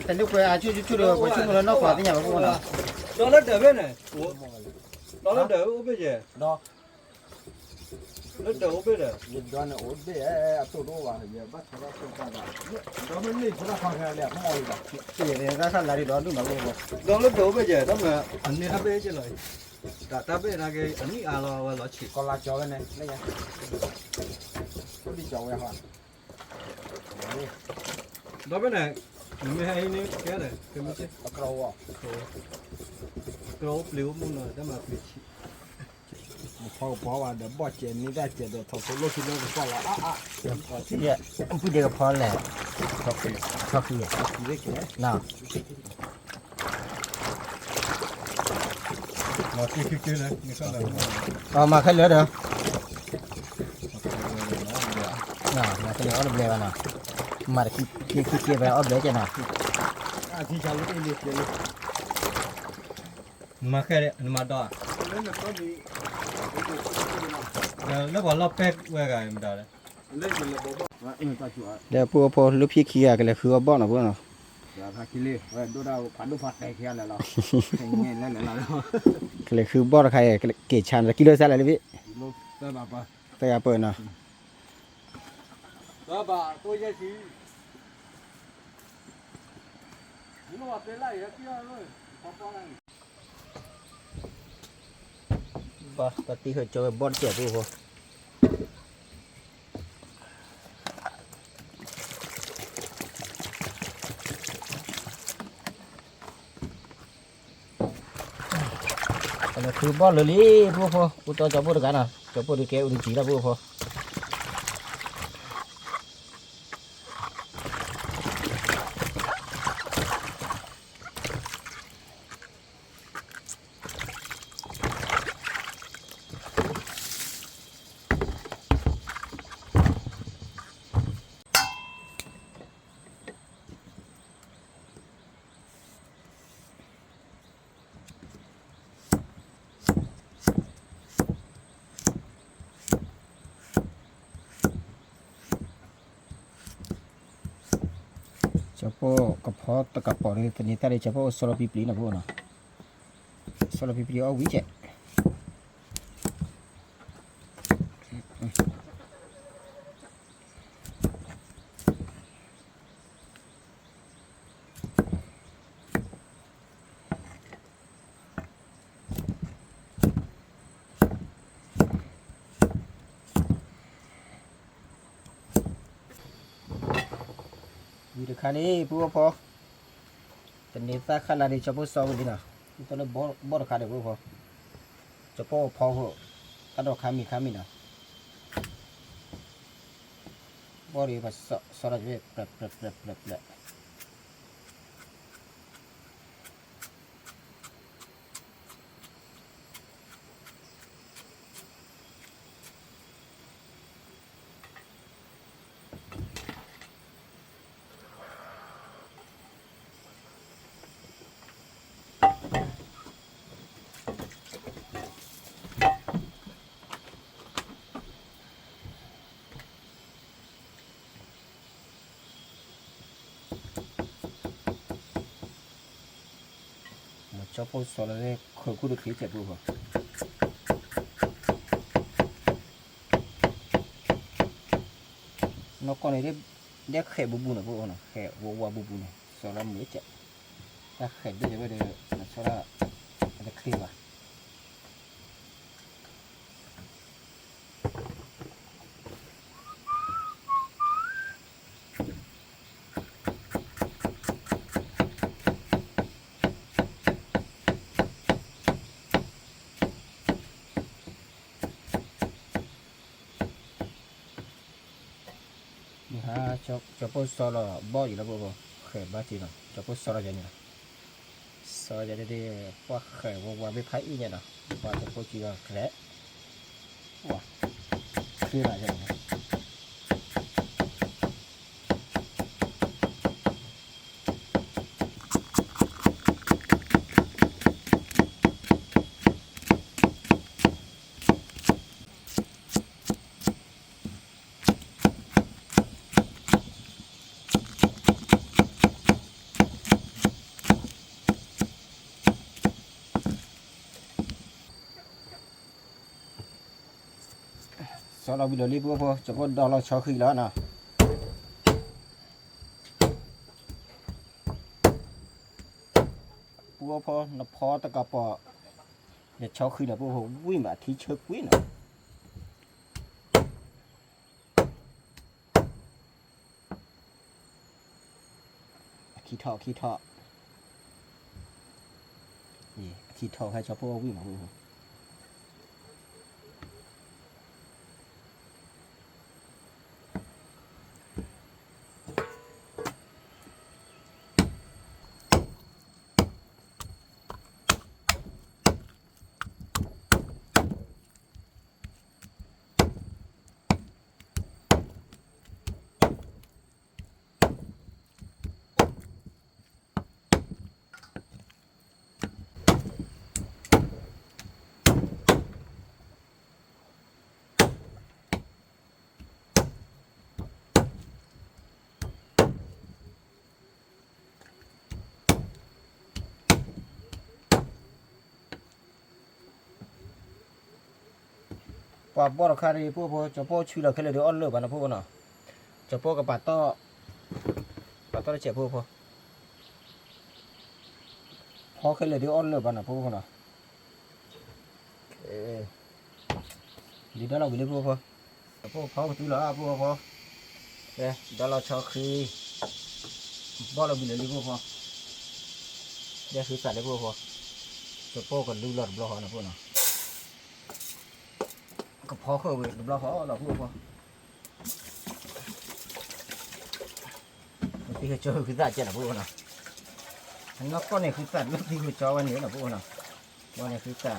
ပဲလူကွဲအါဆူၣ်ဆူၣ်ဒီး ပှၤဆိကမိၣ်လၢနီၢ်ကီၢ်သ့ၣ်ညါဘၣ်ပူနီၤ, ဒီးလၢဒၢးဖဲန့ၣ်, ဒီးလၢဒၢးအိၣ်ဘ့ၣ်ယဲၢ်, လၢဒၢးအိၣ်ဘ့ၣ်ဒီး, ယဒၢးန့ၣ်အိၣ်ဘ့ၣ်, အတိၢ်တအိၣ်ဘၣ်, ယဘၣ်ထီၣ်ဘၣ်တိၢ်ဘၣ်, ဒီးမ့ၢ်န့ၢ်ဖိတၢ်ခီခဲလၢာ်, တၢ်ခါလၢဒုးနီၤပူ, ဒီးလၢဒၢးအိၣ်ဘ့ၣ်ယဲၢ်, တၢ်မၤအန့ၢ်တၢ်ဘ့ၣ်က့လီၤ, တၢ်ဘ့ၣ်နာ်က့ အနံၣ်အါလီၤဝဲလီၤဆံး, ကီလါကၠီဝဲန့ၣ်, အိၣ်ဒံးကၠီဝဲဟီ ဒီးဖဲန့ၣ်, နမ့ၢ်ဟဲအံၤန့ၣ် ကဲဒီး, ကဲမ့ၢ်ကဲ, အကြၢးအိၣ်, အကြၢးအိၣ်ပျ့ၤအိၣ်မူနီၤ တၢ်မၤပျ့ၤဆံး, ဖီကပီၤဘၣ်ဒီး ဘီၣ်စဲးန့ၢ်တၢ်စဲးဒီး ထီၣ်ဖိလိၣ်ခံလၢကကွၢ်လီၤအါအါ, ပူၤဒဲးကဖီလဲၣ်, ထီၣ်ခံ, မၤခဲလၢာ်ဒီး, မၤခဲလၢာ်အီၣ်တဘျဲဘၣ်နီၤ, မၤတခံခံခံဘၣ်အီၣ်ဘျဲကဲနီၤ, မၤခဲလၢာ် နမၤဒီးဧါ, လၢပှၤလီၢ်ပဲၢ်ဝဲဂၤမတၤလဲၣ်, ဒီးဖိဖိလၢဖံခံဂၤကလဲၤဃုအီၣ်ဘီၣ်နီၤဖိနီၤ, ကလဲၤဃုဘီၣ်တခါအံၤ က့ၤဆါန့ၣ် ကံလိာ်သၣ်လဲၣ်လၢဖံ, သၢဂၤပၢၢ်နီၤ, ဘၣ်ပတံၢ်ဃုာ်ကၠီဝဲဘီၣ်တစဲး ဖိဖိ, ကလဲၤဃုဘီၣ်လၢာ်လံ ဖိဖိ, အိၣ်တီကၠီဖိတဂၤနီၤ, ကၠီဖိဒုးကဲအိၣ်ဒုးကံလီၤ ဖိဖိ. ကၠီပိၢ်ကဖီတကးပိာ်ဒီး သန့ၤသၣ်ဒီး ကၠီပိၢ်အိၣ်ဆီလီၤပံပျံၤနီၤဖိနီၤ, ဆီလီၤပံပျံၤအီၣ်ဝံၤကဲး. ဝံၤတခါန့ၣ် ပုၢ်ဝဲၢ်ဖိ, သန့ၤသၣ်ခါလၢဒီး ကၠီပိၢ်ဆီဝံၤလံနီၤ, ဒ်သိးလၢဘီၣ်တခါဒီး ပုၢ်ဝဲၢ်ဖိ, ကၠီပိၢ်ဖီဖိ, တၢ်ဒိးခါမံၤခါမံၤနီၤ, ဘီၣ်ဒီးပဆီတၢ် ပျဲၢ်ပျဲၢ်ပျဲၢ်ပျဲၢ်ပျဲၢ် ကၠီပိၢ်ဆီလီၤလၢခိၣ်ကူၣ်တချ့ကဲး ပုၢ်ဝဲၢ်ဖိ, နီၢ်ကီၢ်န့ၣ် ဒဲးဃဲးဘူးဘူးနီၤ ပုၢ်ဝဲၢ်ဖိနီၤ, ဃဲးဝါဝါဘူးဘူးန့ၣ် ဆီလီၤမုာ်ကဲး, တၢ်ဃဲးဒိၣ်ကဲးဝဲဒီး နဆီလီၤ အတချ့ဘၣ်. မ့ၢ်ဟါ ကၠီပိၢ်ဆီလီၤဘီၣ်ယံၤလီၤ ပုၢ်ဝဲၢ်ဖိ, ဃဲးဘၣ်က့ၤနီၤ, ကၠီပိၢ်ဆီလီၤယံၤန့ၣ်လီၤ, ဆီလီၤယံၤဒ်ဒ် ပှၤဃဲးဝါဝါမ့ၢ်ဖးအံၤညါနီၤ, ပှၤကၠီပိၢ်ကံလီၤဃဲး, ပှၤ ချ့လီၤယံၤန့ၣ် ဆီလီၤဝံၤလီၤလံ ပုၢ်ဝဲၢ်ဖိ, ကၠီပိၢ်ဒီလီၤဆီဃံလီၤနီၤ. ပုၢ်ဝဲၢ်ဖိ နဖီတကးပိာ် ယဆီဃံနီၤ ပုၢ်ဝဲၢ်ဖိ, ဝံၣ်မးအထံဆၢကွံာ်နီၤ. အခံထီၣ် အခံထီၣ်, အခံထီၣ် ဟဲကၠီပိၢ်အီၣ်ဝံၣ်မး ပုၢ်ဝဲၢ်ဖိ. ပှၤဘီၣ်တခါဒီး ပုၢ်ဝဲၢ်ဖိ, ကၠီပိၢ်ဆူလီၤခဲလၢာ်ဒီးအီၣ်လၢာ်ဘၣ်နီၤ ပုၢ်ဝဲၢ်နီၤ. ကၠီပိၢ်ကပာ်တီၢ်, ပာ်တီၢ်တစဲး ပုၢ်ဝဲၢ်ဖိ, ဖီခဲလၢာ်ဒီးအီၣ်လၢာ်ဘၣ်နီၤ ပုၢ်ဝဲၢ်ဖိနီၤ. ဒ်ဒီလီၤဝံၤလံ ပုၢ်ဝဲၢ်ဖိ, ကၠီပိၢ်ဖီကသူလီၤ ပုၢ်ဝဲၢ်ဖိ, ကဲ ဒီလီၤဆီဃံ, ဘီၣ်လီၤဝံၤလၢာ်လံ ပုၢ်ဝဲၢ်ဖိ, ဒဲဃုသးလၢ ပုၢ်ဝဲၢ်ဖိ, ကၠီပိၢ်ကလူလီၤတဘျီဃီနီၤ ပုၢ်ဝဲၢ်နီၤ. ကဖီဃုာ်ဝံၤတဘျီဃီလီၤ ပုၢ်ဝဲၢ်ဖိ. သံဃုာ်ကၠီဃုာ်သးကဲလီၤ ပုၢ်ဝဲၢ်နီၤ. အနီၢ်ကီၢ်န့ၣ် ဃုာ်သးလၢသံဃုာ်ကၠီဝဲန့ၣ်လီၤ ပုၢ်ဝဲၢ်နီၤ. ဝဲန့ၣ်ဃုာ်သး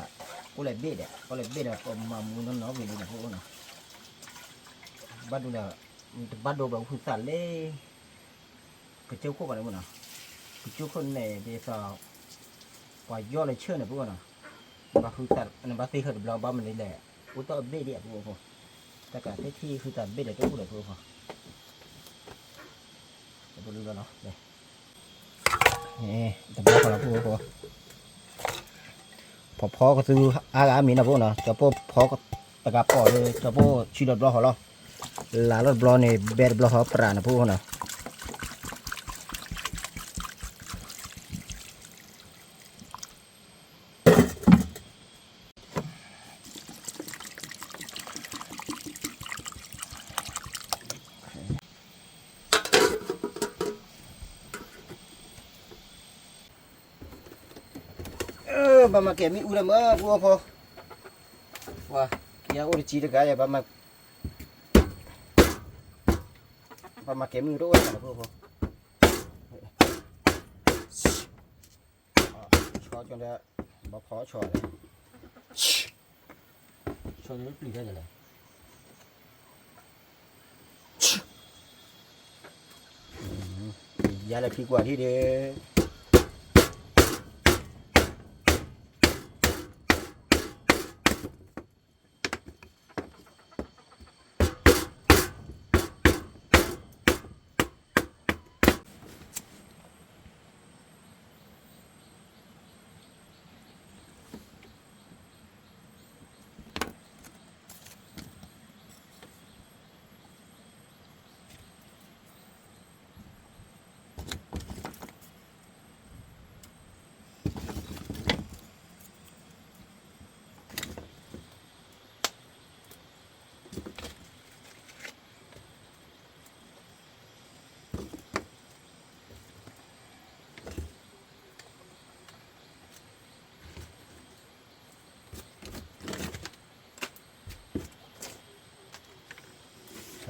အိၣ်လဲၣ်ဘ့ၣ်ဒီး အိၣ်လဲၣ်ဘ့ၣ်ဒီး ကမၤမူနီၢ်နီၢ်ဝံၤလံနီၤ ပုၢ်ဝဲၢ်နီၤ. ဘၣ်ဒိဒီး တဘၣ်ဒိဘၣ်ဃုာ်သးလၢ ကစၢၢ်ခိၣ်ဘၣ်န့ၣ် ပုၢ်ဝဲၢ်နီၤ. ကစၢၢ်ခိၣ်န့ၣ်ဒ်သိး ပှၤယီၢ်လၢဆၢၣ်န့ၣ် ပုၢ်ဝဲၢ်နီၤ. နဘၣ်ဃုာ်သး နဘၣ်သ့ဃုာ်တဘျီ ဘၣ်မနုၤလဲၣ် အိၣ်တ့ၢ်အဘ့ၣ်ဒံး ပုၢ်ဝဲၢ်ဖိ. တၢ်ကးသ့ၣ်ထံၣ်ဃုာ်သးဘ့ၣ်ဒီးတအိၣ်လၢၤ ပုၢ်ဝဲၢ်ဖိ. တဘျီလီၤလီၤ လဲၤ တဘျီဃီလီၤ ပုၢ်ဖိ, ဖီဖီကသူအါဂၤအါမံၤနီၤ ပုၢ်နီၤ, ကၠီပိၢ်ဖီတဂၤပိာ်ဒီး ကၠီပိၢ်ဆံလီၤတဘျီဃီလီၤ, လၢ်လီၤတဘျီန့ၣ် ဘဲတဘျီဃီပြးနီၤ ပုၢ်ဖိနီၤ. ဘၣ်မၤကဲၤမ့ၣ်အူဒၣ်မး ပုၢ်ဖိ, ပှၤ ကယၤအိၣ်တကံတဂၤယဲ ဘၣ်မၤကဲၤမ့ၣ်အူတအိၣ်လၢၤ ပုၢ်ဖိ, ဆီကဒီး ဘီဖီဆီဒီး ဆီဒီးပျံၤဖဲလဲၣ်, ယၤလၢခံကွၢ်ထံၣ်ဒီး ဆလီၤ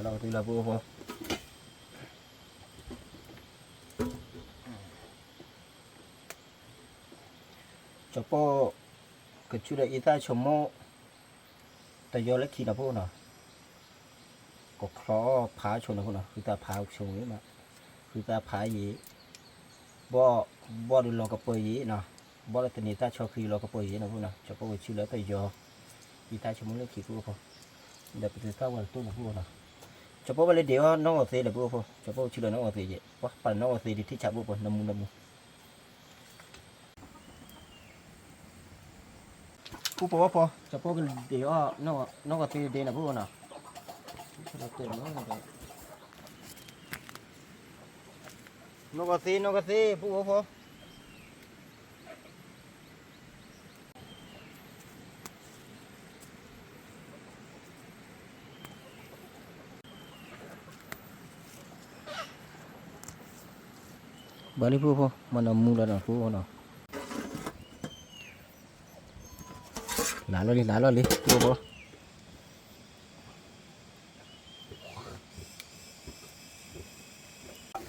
ကတုၤလၢ ပုၢ်ဖိ, ကၠီပိၢ် ကဆူၣ်လၢအံသၣ်ဆိမိၣ် တယီလၢခံနီၤ ပုၢ်ဖိနီၤ, ကချီဖးဆိနီၤ ပုၢ်ဖိနီၤ, ဃုသၣ်ဖးဆိမး, ဃုသၣ်ဖးယံာ်, ဘီၣ် ဘီၣ်ဒုးလီၤကပၢၤယံာ်နီၤ, ဘီၣ်လၢသန့ၤသၣ်ဆီခံလီၤကပၢၤယံာ်နီၤ ပုၢ်ဖိနီၤ, ကၠီပိၢ်ကဆူၣ်လၢတယီ အံသၣ်ဆိမိၣ်လၢခံ ပုၢ်ဖိ, ဒီးပသုးသၣ်ဝဲတတိၢ်နီၤ ပုၢ်ဖိနီၤ, ကၠီပိၢ်ဝဲလၢဒ့အီၣ်နီၣ်ဂီၤသ့လၢ ပုၢ်ဖိ, ကၠီပိၢ်ကဆူၣ်လၢနီၣ်ဂီၤသ့ယဲ, ပှၤပာ်နီၣ်ဂီၤသ့ဒ်ထံၣ်ဆး ပုၢ်ဖိ, နမူနမူ ပုၢ်ဖိဖိ, ကၠီပိၢ်ကဒ့အီၣ် နီၣ်ဂီၤသ့ဒ့နီၤ ပုၢ်ဖိနီၤ, နီၣ်ဂီၤသ့ နီၣ်ဂီၤသ့ ပုၢ်ဖိဖိ. ဘၣ်လံ ပုၢ်ဖိ မ့ၢ်နမူလီၤနီၤ ပုၢ်ဖိနီၤ, လါလီၤလံ လါလီၤလံ ပုၢ်ဖိ,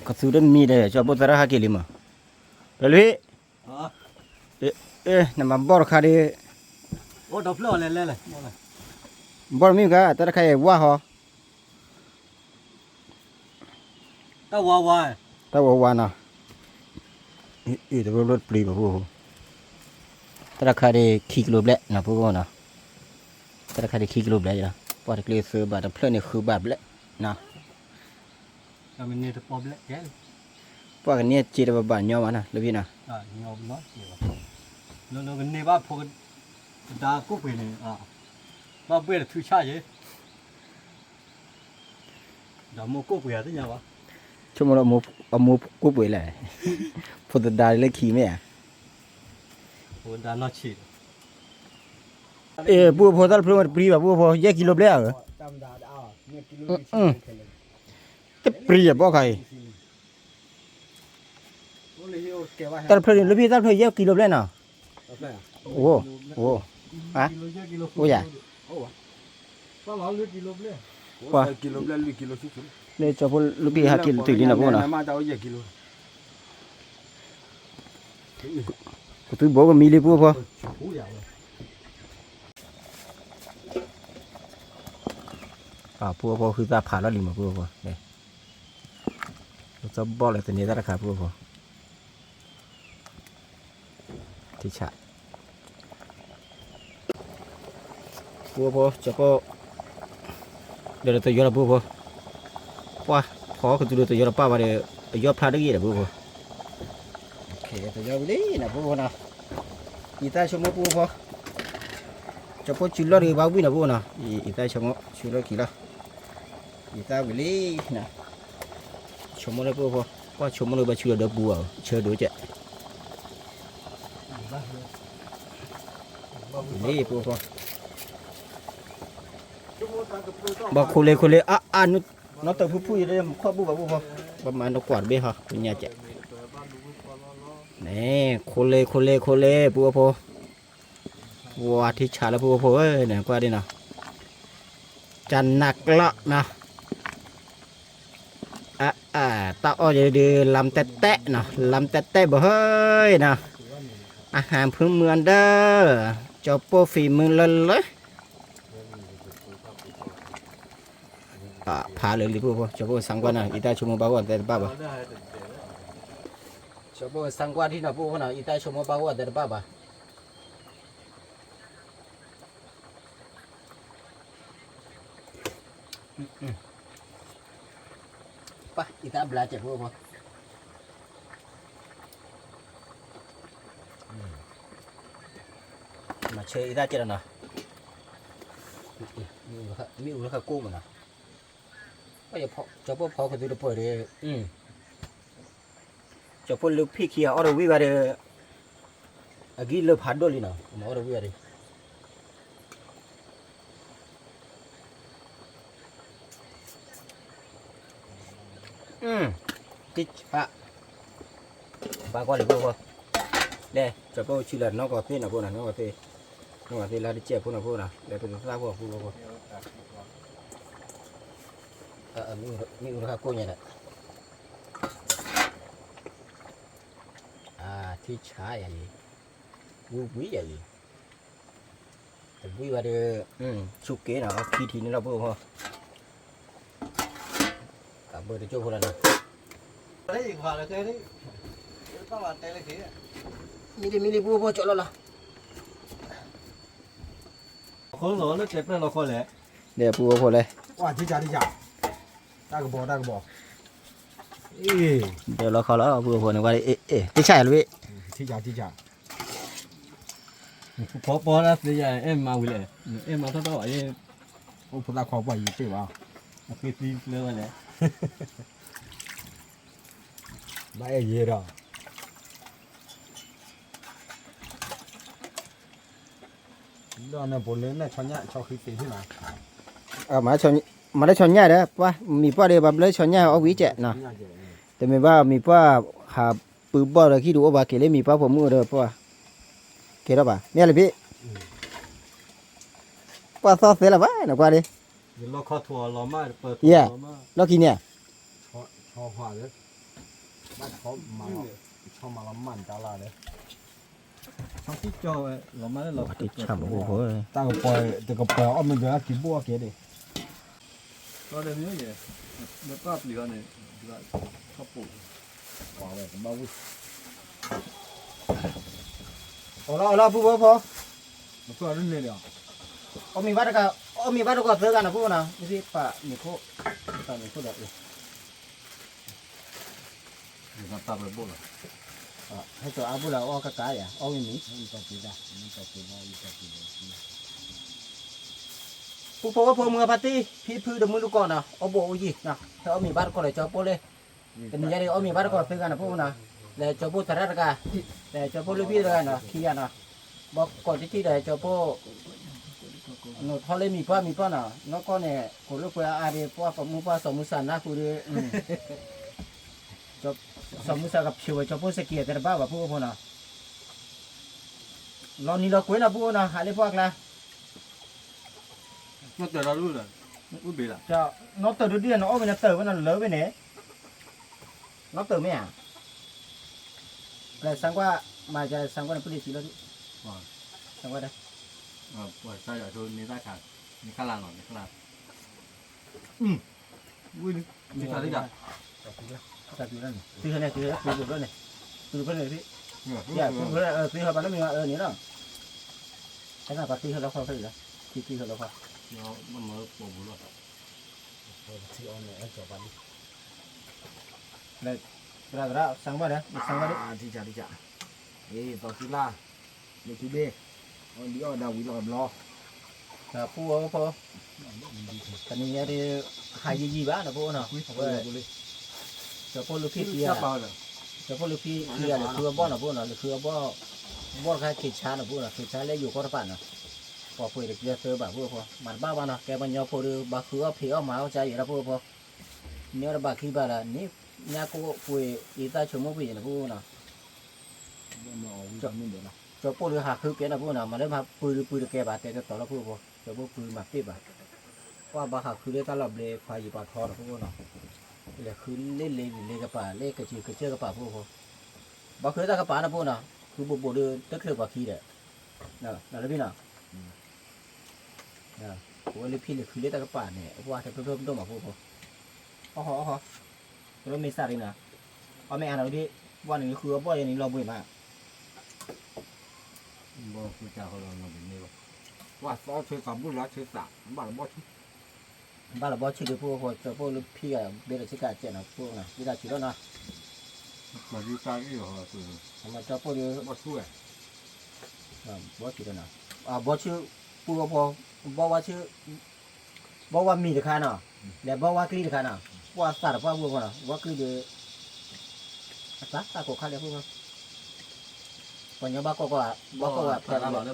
ကသူတမံၤဒီး ကၠီပိၢ်သရၣ်ဟးက့ၤလံမး, ပျဲလွံၢ် နမၤဘီၣ်တခါဒီး, ဘီၣ်တမံၤကါ တၢ်တခါအံၤဝါဟီ, တၢ်ဝါဝါနီၤ, အ့ၣ် တဘျီဘျီတပျံၤဘၣ် ပုၢ်ဖိ, တၢ်တခါဒီးခံကလိဘျဲၣ်နီၤ ပုၢ်ဖိနီၤ, တၢ်တခါဒီးခံကလိဘျဲၣ်, ပှၤတကျ့သၢဘၣ် တဖျၢၣ်န့ၣ်ဃုဘၣ်ဘျဲၣ်နီၤ, ပှၤကန့ၢ်စ့တဘၣ်ဘၣ်ညီမးနီၤ လၢဖဲနီၤ, ကန့ၢ်ဘၣ်ဖိကဒါကိၣ်ပှ့ၤန့ၣ်, ဘၣ်ဘှဲၣ်တထူဆၣ်ယဲ, ဒီးမိၢ်ကိၣ်ပှ့ၤအသ့ၣ်ညါဘၣ်, ဆိကမိၣ်လၢအမိၢ်ကိၣ်ပှ့ၤလဲၣ်, ဖိသဒါလၢခံမ့ၢ်ဧါ, ဖိဒါနီၢ်ဆံး, အ့ၣ် ပုၢ်ဖိ တၢ်တဖျၢၣ်ဝဲတပျံၤဘၣ် ပုၢ်ဖိ ယဲၢ်ကံလိဘျဲၣ်ဧါ, တပျံၤအဘီၣ်ခါအံၤ တၢ်တဖျၢၣ်န့ၣ် လၢဖဲတၢ်တဖျၢၣ်ယဲၢ်ကံလိဘျဲၣ်နီၤ, အိၣ်, အိၣ်, အိၣ်ယၤ, ပှၤ, လၢကၠီဖိလၢဖဲဟးက့ၤတုၤလံနီၤ ပုၢ်ဖိနီၤ, ကသူဘိကမံလံ ပုၢ်ဖိ, ပုၢ်ဖိ ဃုသၣ်ဖးလီၤလံမး ပုၢ်ဖိ, သဘီၣ်လၢသန့ၤသၣ်တခါ ပုၢ်ဖိ, ထံဆး, ပုၢ်ဖိ ကၠီပိၢ်, ဒီးတယီလီၤ ပုၢ်ဖိ, ပှၤဖီကသူဒီးတယီတပၢ်ဘၣ်ဒီး အယီၢ်ဖျါတဂ့ၤဒီး ပုၢ်ဖိ, တယီဝံၤလံနီၤ ပူဖိနီၤ, အံသၣ်ဆိကမိၣ်ပူဖိ, ကၠီဖိစုလီၢ်တဂ့ၤဘၣ်ဝံၣ်နီၤ ပူဖိနီၤ, အံသၣ်ဆိကမိၣ် စုလီၢ်ခံလီၤ, အံသၣ်ဝံၤလံနီၤ, ဆိကမိၣ်လၢပူဖိ, ကွၢ်ဆိကမိၣ်လၢဘၣ်ဆူလီၤဒီပူအီၤ ဆၢဒိၣ်ကဲး လံ ပူဖိ, ဘၣ်ခိလ့ခိလ့ အါအါနု နီၢ်တၢ်ဖုၣ်ဖုၣ်ယဲ မူခီၣ်ဘူၣ်ဘၣ်ပူဖိ, ပမၤနကွၢ်တဘ့ၣ်ဟီ ပညါကဲး, န့ၣ် ခိလ့ခိလ့ခိလ့ ပူဖိ, ဝါထံဆးလၢပူဖိဧၢ န့ၣ် ကွၢ်ဒ်နီၤ, ကနၣ်ကျီၢ်နီၤ အ အ တၢ်အီၣ်ယဲဒုး လမ်တဲတဲနီၤ လမ်တဲတဲဘၣ်ဟဲနီၤ, อาหารพื้นเมืองဒီး ကၠီဖိဖံးမုၢ်လၢလၢ ဖးလၢလံပူဖိ, ကၠီဖိစံကွၢ်နီၤ အံသၣ်ဆိကမိၣ်ဘၣ်ဂီၢ်သဲတဘၣ်ဘၣ်, ကၠီဖိစံကွၢ်ထံနီၤ ပူဖိနီၤ အံသၣ်ဆိကမိၣ်ဘၣ်ဂီၢ်သဲတဘၣ်ဘၣ် ပၢ် အံသၣ်ဘျါကဲးဖိဖိ, မၤဆၢအံသၣ်ကဲးလီၤနီၤ, မ့ၣ်အူလၢခါကိၢ်မးနီၤ, ကၠီဖိဖီကသူတပၢၢ်ဒီး ကၠီဖိလၢဖံၣ်ခံဂၤအီၣ်တဝံၣ်ဘၣ်ဒီး အဂံၢ်လၢဖးဒိၣ်လံနီၤ မၤအီၣ်တဝံၣ်ဘၣ်ဒီး တံၢ်ဆါ ဘၣ်ကွၢ်လံဖိဖိ, လဲၤ ကၠီဖိဆံလၢနီၢ်ကီၢ်သ့ၣ်နီၤဖိနီၤ နီၢ်ကီၢ်သ့ၣ်, နီၢ်ကီၢ်သ့ၣ်လၢတကဲးဖိနီၤဖိနီၤ လဲၤပသၣ်ဖိဖိဖိဖိ, မ့ၣ်အူတခါကိၢ်ညါဒီး ထံဆါယၤလံ, ဝံဝံယၤလံ, တဝံၣ်ဘၣ်ဒီး ဆူက့နီၤ အခံထံန့ၣ်လီၤဖိဖိ, ကဘၢတကၠိၢ်ဖိလီၤနီၤ, မ့ၢ်လံမ့ၢ်လံဖိဖိကၠီလီၤလီၤ, အဃိလီၤလၢတဲပျဲၢ်လီၤခီလဲၣ်, ဒီးဖိဖိလဲၣ်, တၢ်ကဘီတၢ်ကဘီ, ဒီးလီၤခီလီၤ ဖိဖိန့ၣ် ဝါ တဆၣ်ယၤလီၤ, ထံဆါထံဆါ ဖီပီတၢ်သ့ယၤ အဲၣ်မၤဝံၤလဲၣ်, အဲၣ်မၤထီၣ်ထီၣ်ဘၣ်ယဲ, အိၣ်ဖိသၣ်ခွါပှၢ်ယံၤတ့ၢ်ဘၣ်, အဃ့သံဖျၢဝဲလဲၣ်, ဘၣ်အဲၣ်ယဲဒီး ဒီးနဖိလၢနဆီညၣ်ဆီဃံသ့ၣ်န့ၣ်လီၤ, မၤလၢဆီညၣ်ဒီး ပှၢ်မံၤပှၢ်ဒီး ဘၣ်ဘျၢဆီညၣ်အီၣ်ဝံၤကဲးနီၤ, တမ့ၢ်ဘၣ်မံၤပှၢ် ဟးပုၢ်ဘီၣ်ဒီးခံဒုးအိၣ်ဘၣ်က့ၤလၢမံၤပှၢ်ဖိမုၣ်ဒီးပှၢ်, ကဲထီၣ်ဘၣ် မ့ၢ်လၢဖံး, ပှၢ်သီၣ်သဲလၢၤဘၣ်နကွၢ်ဒ်, ယဲ, လီၢ်ခံန့ၣ်, ဆီမၤလီၤမၢ်တၢ်လၢ်ဒီး, ဆီဆံကၠီဝဲလီၤမၢ်လၢလီၤ, တၢ်ကပီၤတကပီၤအီၣ်မ့ၢ်ဒၢက့ၤဘိၣ်အီၣ်က့ၤဒံး, လီၤဒီးမ့ၢ်ယဲ, လၢပၢ်ပျံၤအီၤန့ၣ်, ထီၣ်ပိာ်, ဝဲကဘၣ်ဝံၣ်, အီၣ်လီၤအီၣ်လီၤဖိဖိဖိ, အီၣ်မ့ၤဘၣ်တကီၢ်, အီၣ်မ့ၤဘၣ်တကီၢ်သၢဂၤနီၤဖိနီၤ, မ့ၢ်သ့ပာ်မ့ၤခိၣ်, ပာ်မ့ၤခိၣ်ဒီး ဟဲစိာ်အါဘိလီၤ အီၣ်ကကါယၤ အီၣ်ဝံၣ်မံၤ, ပူဖိဝဲဖိမုၢ်အဖါတံၢ် ဖံဖုဒီးမုၢ်လူကီၢ်နီၤ အိၣ်ဘိၣ်အိၣ်ယံၤနီၤ ဟဲအီၣ်မ့ၤဘၣ်တကီၢ်ဒီးကၠီဖိလၢ, တနံၤညါဒီး အီၣ်မ့ၤဘၣ်တကီၢ်သၢဂၤနီၤဖိနီၤ, လဲၤကၠီဖိသရၣ်တဂၤ, လဲၤကၠီဖိလၢဖံတဂၤနီၤ ခံဂၤနီၤ, ဘၣ်ကီၢ်တထံၣ်ဒီးကၠီဖိ နီၢ်ထီၣ်လၢမံၤပှၢ်မံၤပှၢ်နီၤ နီၢ်ကီၢ်န့ၣ် ကိးလၢပှဲၤအါအါဒီး ပှၢ်ပမူပှၢ်စီၤမူစၢ်နၢ်ဟူဒီး စီၤမူစၢ်ကဖျိးဝဲကၠီဖိစက့ၤအသဲတဘၣ်ဘၣ်ဖိဖိနီၤ, လီၤနံၤလီၤကွဲနီၤဖိနီၤ ဟးလၢပှၢ်ကျါ, နီၢ်တၢၤဒ်လဲၣ်, နီၢ်တၢၤဒ်လဲၣ် နအီၣ်ဝဲနတၢၤဝဲနလၢဝဲန့ၣ်, နီၢ်တၢၤမ့ၢ်ဧါ လဲၤစမ်းကွၢ်, မၤကလဲၤစမ်းကွၢ်န့ၣ် ပလံၤစံးလီၤဒုး, စမ်းကွၢ်ဒၣ်, ပှၤစၢ်ယွၤဒိးန့ၢ်တၢ်ခါ, န့ၣ်ခါလၢ်နီၤ န့ၣ်ခါလၢ်, ဝံၤန့ၣ်, တၢ်တုၤလၢန့ၣ်, တုၤလၢန့ၣ်, တုၤလၢန့ၣ်, တုၤလၢန့ၣ်, တုၤလၢန့ၣ်, တုၤလၢပှၤလၢမ့ၢ်ဝဲအၢန့ၣ်လီၤ, တၢ်ပှၤတုၤဟဲလီၤခီဖဲအံၤလီၤ, တုၤဟဲလီၤခီ, လၢ သရၣ် သရၣ် စၢ်ဘၣ်ဒီး နစၢ်ဘၣ်ဒီး ထံၣ်ထံၣ် အ့ သီခံလါ မ့ၢ်ထံဘ့ၣ် အီၣ်ဒံအီၣ်ဒၣ်ဝံၤလီၤဘျီ ဖိဖိ တနံၤညါဒ် ဟးယံာ်ယံာ်ဘၣ်နီၤ ဖိနီၤ အဝဲ ကၠီၤဖိလၢဖံၣ်ခံဂၤ ကၠီၤဖိလၢဖံၣ်ခံဂၤ လဲၤဃုအဘီၣ်နီၤ ဖိနီၤ လဲၤဃုအဘီၣ် ဘီၣ်တခါခ့ဆါနီၤ ဖိနီၤ ခ့ဆါလၢယိၤကီၢ်တဖၣ်နီၤ ပှၤပှ့ၤတကျဲသၢဘၣ် ဖိဖိ မၤတဘၣ်ဘၣ်နီၤ ကဲပှၤကညီဖိဒီး ဘၣ်ဃုအီၣ်ဖံးအီၣ်မၤအီၣ်ကါယံာ်ဒီး ဖိဖိ န့ၢ်အီၣ်တဘၣ်ခံဘၣ်လၢ န့ၢ်ညါကိၣ်ပှ့ၤအံသၣ်ဆိကမိၣ်ပှ့ၤယံာ်နီၤ ဖိနီၤ ကၠီၤဖိလၢဟးဃုကဲနီၤ ဖိနီၤ မၤလၢမၤပှ့ၤဒုးပှ့ၤတကဲဘၣ် တဲတတီၤလီၤ ဖိဖိ ကၠီၤဖိပှ့ၤမၤပ့ၢ်ဘၣ် ပှၤဘၣ်ဟးဃုလၢတၢ်လီၢ်ဘျ့ခွါယံာ်ပှၤထီနီၤ ဖိဖိနီၤ လဲၤဃုလၢလ့လ့လ့ကပၤ လၢကစၢၢ်ကစၢၢ်ကပၤ ဖိဖိ ဘၣ်ဃုတၢ်ကပၤနီၤ ဖိနီၤ ဃုဘိးဘိးဒီး တချုးပှၤခံဒီး လီၤလၢဖံနီၤ ပဝဲလၢဖံလဲၤဃုလၢတၢ်ကပၤန့ၣ် အပှၤတဖျိဖျိပဒိၣ်မး ဖိဖိ အီၣ်ဟီ အီၣ်ဟီ တလိၣ်မ့ၢ်စၢ်ရံနီၤ အီၣ်မ့ၢ်အါနီၤဒ် ပှၤန့ၣ်ဃုအဘီၣ်ယဲန့ၣ်လီၤဘှံးမး ဘီၣ်ဃုတၢ်ဃီလီၤနီၤဘ့ၣ်န့ၣ်လီၤ ပှၤသီဆၢသးဘူၣ်လၢဆၢသး ဘၣ်လီၤဘီၣ်ဆူ ဘၣ်လီၤဘီၣ်ဆူဒီး ဖိဖိ ကၠီၤဖိလၢဖံဂၤ ဘဲဒီးဆ့ကၤစဲးနီၤ ဖိနီၤ ဘ့ၣ်တၢ်ဆူးလီၤနီၤ မၤဒုးတၢ်အ့ၣ်ဟီ မၤကၠီၤဖိဒီး ဘီၣ်ဆူဝဲ ဘီၣ်ဆူဒီးနီၤ ဘီၣ်ဆူ ပူအီၤဖိ ဘီၣ်ဝါဆူ ဘီၣ်ဝါမံၤတခါနီၤ လဲၤဘီၣ်ဝါကျံတခါနီၤ ပှၤသးတပှၢ်ဖိဖိနီၤ ဝါကျံဒီး အသးသးကိးခါလဲၣ်ဖိဖိ ပှၤညီဘၣ်ကီၢ်ကီၢ် ဘၣ်ကီၢ်ဝဲဖဲလီၤလၢ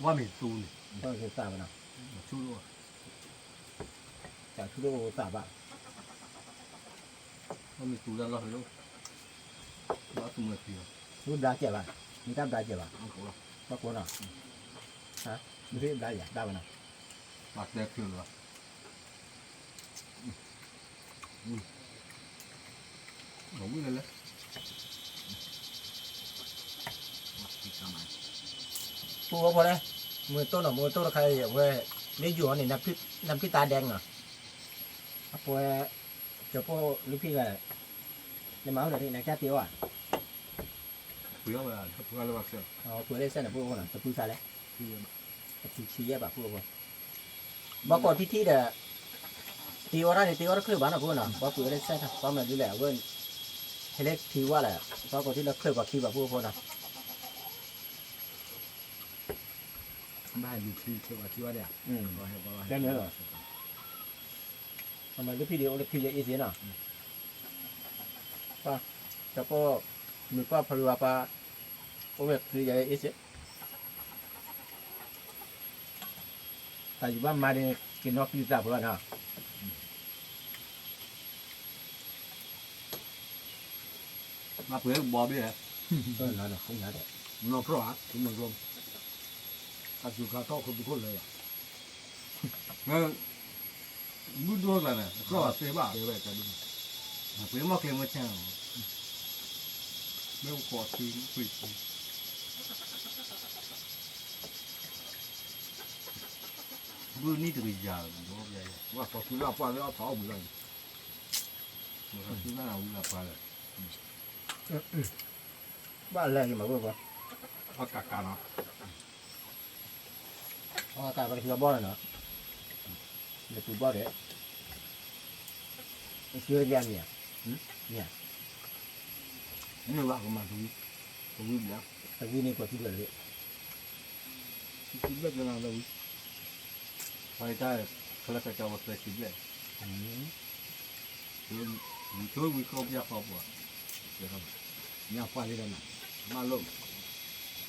ဝါမ့ၤသူန့ၣ် ဘၣ်မ့ၤသူသးဘၣ်နီၤ ဆူ တၢ်ဆူၣ်ဒိၣ်သးဘၣ် ဘၣ်မ့ၤသူတၢ်လီၢ်လၢ ဘၣ်သူမွဲၤဖံးလီၤ ဝံဘျါကဲဘၣ် မ့ၢ်တၢ်ဘျါကဲဘၣ် ဘၣ်ကိးနီၤ မ့ၢ်ဘျါယၤ ဘျါဘၣ်နီၤ ဘၣ်တဲချုးလီၤ ဝံၤလၢလၢ ဖိဖိဖိလဲၣ် မုၢ်တိၢ်နီၤ မုၢ်တိၢ်တခါအံၤ အဝဲ လၢယိၤဟီန့ၣ် နၢ်ဖံးတၢ်ဒဲးနီၤ အပှဲၤ ကၠီၤဖိလၢဖံဂၤ နမၤအိၣ်ဒီးနကစၢ်တ့အီၤဧါ ပှဲၤလၢစဲးန့ၣ် ဖိဖိနီၤ တပူၤစးလဲၣ် တပူၤဆံယဲၢ်ဘၣ် ဖိဖိ ဘၣ်ကိးထံထံဒီး တ့အီၤတၢ်န့ၣ် တ့အီၤတချုးဘၣ်နီၤ ဖိနီၤ ပှၤပှ့ၤဝဲလၢစဲး ပှၤမၤဒ်လဲၣ် အဝဲ ဟဲလၢထံဝါလဲၣ် ပှၤကိးထံလၢချုးပှၤခံဘၣ် ဖိဖိနီၤ ဘၣ်ဟဲလူၤထံ ချုးပှၤခံဝါဒၣ် တဲန့ၣ်လီၤ အမၤလၢဖံဒံး အိၣ်လၢထံယဲအ့စ့နီၤ ပှၤ တၢ်ကိး မုၢ်ပှၢ်ဖီလံဝါပှၤ အိၣ်ဝဲထံယဲအ့စ့ တၢ်ယူၤဘၣ်မၤန့ၣ် က့ၤနီၣ်ကံၢ်သးဖိလီၤနီၤ မၤပှဲၤဘီဘ့ၣ် နီၢ်ဖျီၣ်ဧါ တမၤကီ အစူၤခါထီၣ်ခိၣ်သူခိၣ်လၢယၤ ဘုဒိသးန့ၣ် အကျီၢ်သ့ဘၣ် ပှ့ၤမီၢ်ကျဲမီၢ်ဆၣ် မ့ၢ်အိၣ်ခိးထံ ပှ့ၤထံ ဘုနံၣ်တကယၤ ပှၤကီၢ်သူလၢပှၢ်လၢအီၣ်သးအီၣ်ဘှံးလီၤ ပှၤကီၢ်သူလၢဝံလၢပှၤလၢ ဘၣ်လဲၤက့ၤမၤဝဲပှၤ အီၣ်ကးကးနီၤ အီၣ်ကးကးပှၤကစၢ်ဘီၣ်လီၤနီၤ လၢပူၤဘီၣ်ဒီး အစၢတကဲမ့ၢ်ဧါ မ့ၢ်ဧါ မ့ၢ်ဘၣ်ကမၤတဝံၤ တဝံၤဘျီ တဝံၤန့ၣ်ပှၤစုဒၢလၢ စုဘျဲၣ်ကနၤလၢဝံၤ ပှၤတၢ် ခလၢကကဝီၤကျဲစုဘျဲၣ် ဝံၤဆိဝံၤဃီပျၢ်ဃီပှၤ ညါပှၢ်လံဒီးနၤ မၤလိာ်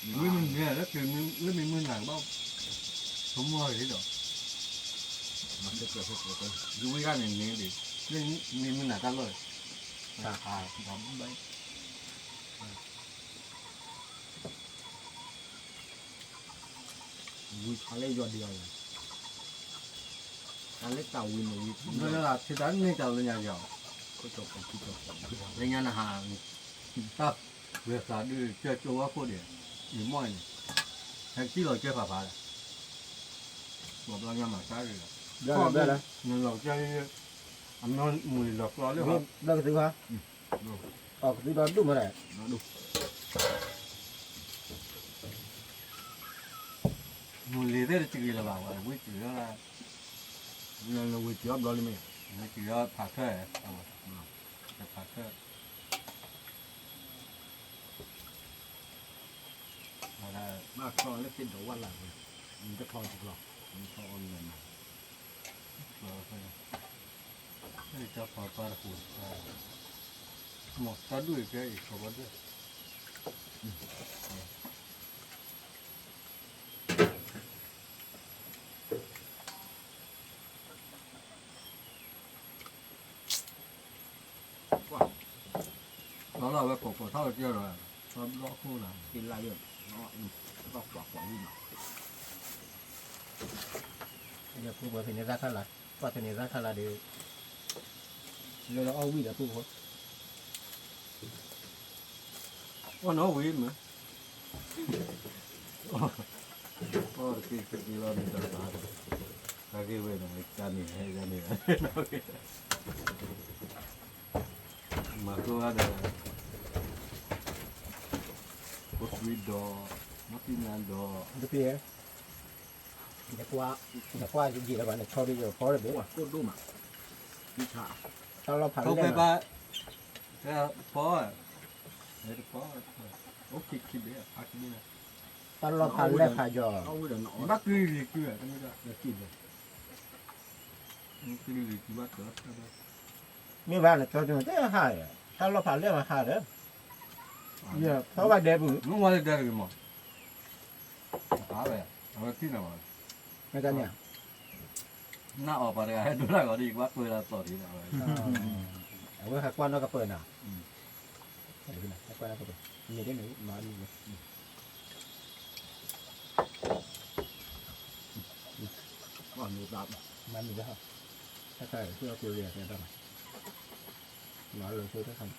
ဝံၤမ့ၢ်မ့ၢ်လၢက့ၤလၢမ့ၢ်မုၢ်နၤကဘၣ် ဆိကမိၣ်ဂ့ၤဒီး ယဝံၤဂၤန့ၣ်န့ၣ်ဒီး လၢမ့ၢ်မုၢ်နၤတၢ်လီၢ် တၢ်ခါတၢ်ဘၣ် ဝံၤခါလၢယွၤဒံးအီၤလီၤ တၢ်လၢတၢ်ဝံၤန့ၣ်ဝံၤ လၢတၢ်န့ၢ်တၢ်လၢညါယၤ လၢညါနဟး တၢ်ဝဲသးဒုးကၢကၢဝဲခိၣ်ဒံး ယမီၢ်အံၤန့ၣ် ဟဲကံၣ်လီၤကၢဖးဖးဒီး ဘျီဘျီညါမၤတၢ်ဒံးလီၤ နလီၤကၢ အမ့ၢ်မူလီၤကျီလၢ ဘျီကသုဟါ အီၤကသုဒီဒူၣ်မးဒီး မူလံၤသ့ၣ်တစံးဂ့ၤလၢၤဘၣ် ဝံၤစံးလၢ နဝံၤစံးအီၤဘျီလံမ့ၢ် နစံးအီၤဖးထၢၣ် ဖးထၢၣ် ဖးထၢၣ် အချီလၢသ့ၣ်ဒီးဝၣ်လၢ်ဝဲ, တချီတချီ, တချီအီၤလဲၣ်နၤ, တချီဖဲ, တချီဖဲတပူၤ, မ့ၢ်တၢ်ဒူၣ်အံၤကဲအံၤခီဘီဒၣ် လီၤလီၤဝဲကိးကိးထီၣ်ကစၢၢ်ဒီး, သီဘျီၣ်ခိၣ်လၢ, သ့ၣ်လၢ်ယိၣ်, ကွၢ်ကွၢ်ကွၢ်ဝံၤနီၤ, ယဖုဝဲဖဲန့ၣ်သၣ်ခါလၢ, ကွၢ်ဖဲန့ၣ်သၣ်ခါလၢဒီး, လၢလၢအီၣ်ဝံၤဒီးဖုဖိ, အီၣ်နီၣ်ဝံၤမ့ၢ် အီၣ်တက့ၢ်တက့ၢ်လီၤန့ၣ်တၢ်ဘၣ်, တၢ်ဂ့ၢ်ဝဲန့ၣ် တၢ်န့ၣ်ဟဲယၤန့ၣ်, မၤကျိဝဲဒီး, ဖိသွံဒီး, မီၢ်သံနါဒီး, ယကွၢ်, ယကွၢ်ယံာ်လၢၤဘၣ် နဆီဒ်ယဖီတဘ့ၣ်, ကိၣ်ဒိၣ်မး, တၢ်လီၢ်ဖးလဲၢ်, ဖီ, ဖီ, တၢ်လီၢ်ဖးလဲၢ်ဖးယီၤ, ဘၣ်ကံလံၤကု, ကံလံၤကုဘၣ်ကၢ, မ့ၢ်ဘၣ်နကၠီကၠီတဲဟါ, တၢ်လီၢ်ဖးလဲၢ်မးဟါဒီး, ဖီဘၣ်ဒဲပူၤ, မ့ၢ်ဝဲလၢဒဲတဂ့ၤမး အဝဲ, အဝဲထံၣ်နၤဘၣ်, မ့ၢ်တၢ်န့ၣ်, နၢ်အီၤပှၤတဂၤဟဲဒိတၢ်ဂီၤဒီး ယကဘၣ်ကွဲလၢအသီၣ်ဒံး, အဝဲဟဲကွၢ်နီၣ်ကပၢၢ်နၤ, ဟဲကွၢ်နီၣ်ကပၢၢ်, မ့ၢ်ဒ်န့ၣ်မၤဒ်န့ၣ်, မၤမံၤလၢ, တၢ်ခါအံၤ သူၣ်အီၣ်က့ၤဝဲယၤတဲတၢ်ဘၣ်, မၤလၢဆိတၢ်ခါန့ၣ်,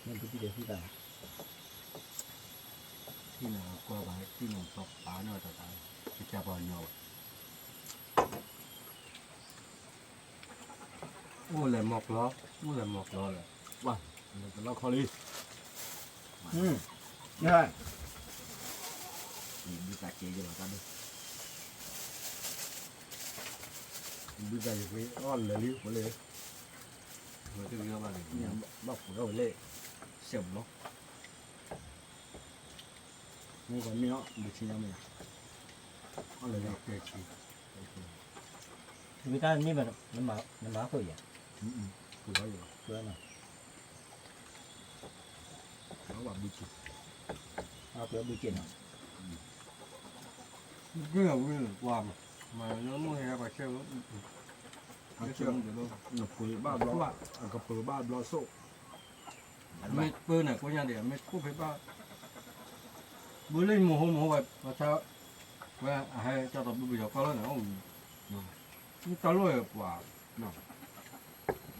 မ့ၢ်ဒ်တံၢ်ဒီးဟံၣ်သး ထံၣ်နၤကွၢ်ဘၣ်, ထံၣ်နၤထီၣ်ပာ်န့ၢ်တၢ်သး, ကစၢ်ပှၤကညီဘၣ်, အိၣ်လဲၤမီၤကျီ, အိၣ်လဲၤမီၤကျီလၢ, ပှၤ, တလီၢ်ခီလံ, ဘုသးကဲယလီၤတၢ်ဒိၣ်, ဘုသးယကွ့အီၣ်လဲၤလံဖိလ့, ဘၣ်ပှ့ၤအီၣ်ဝဲလၢ, စဲးပူၤလီၤ မ့ၢ်ပှၤမ့ၢ်အီၣ်ဘုဆံညါမ့ၢ်ဧါ, အီၣ်လဲၤလၢ, ဝံၤတၢ်မ့ၢ်ဘၣ်, နမၤခိၣ်ယၤ, ပှ့ၤလီၤယၤ, ပှ့ၤဘုဆံ, ပှ့ၤဘုဆံနီၤ, ကွၢ်မး, မၤလၢမိၢ်ဟဲပှၤဆဲး, နပှ့ၤဘၣ်ဘျီ, အကပှ့ၤဘၣ်ဘျီစိၣ် မ့ၢ်ပၢန့ၣ် ကိညါဒံး မ့ၢ်ကိၣ်ဖဲဘၣ်, ဘၣ်လၢယမိၢ်ဟိမိၢ်ဟိဝဲ ပှၤဆါ, ဝဲအဟဲကၢ်သိးဘုပယီၤကီၢ်လီၤန့ၣ်, မ့ၢ်တၢ်လိၣ်ပှၤ,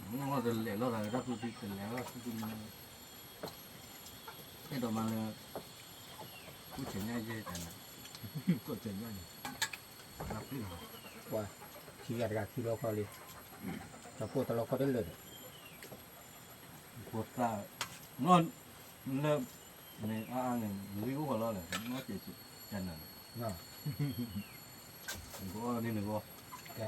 မ့ၢ်တလဲၤလီၤသးလၢတၢ်သူၣ်ဖှံတလဲၤလီၤသူၣ်ဖှံန့ၣ်, အဲၣ်ဒိးမၤလၢ, ကိၣ်ဆဲးညါယဲၢ်တၢ်န့ၣ်, ကိၣ်ဆဲးညါန့ၣ်, ပှၤ, ခံဂၤတဂၤခံလီၤခီလံ, တၢ်ဖိတၢ်လီၢ်ခီတလၢာ်ဒီး ဖိသၣ်, လၢ, န့ၣ်အါအါန့ၣ် ဂံၢ်အိၣ်ဃီလီၤလဲၣ် နီၢ်က့ၤကနၤန့ၣ်, နကအီၣ်ဒ်န့ၣ်ဂီၢ်, ကဲ,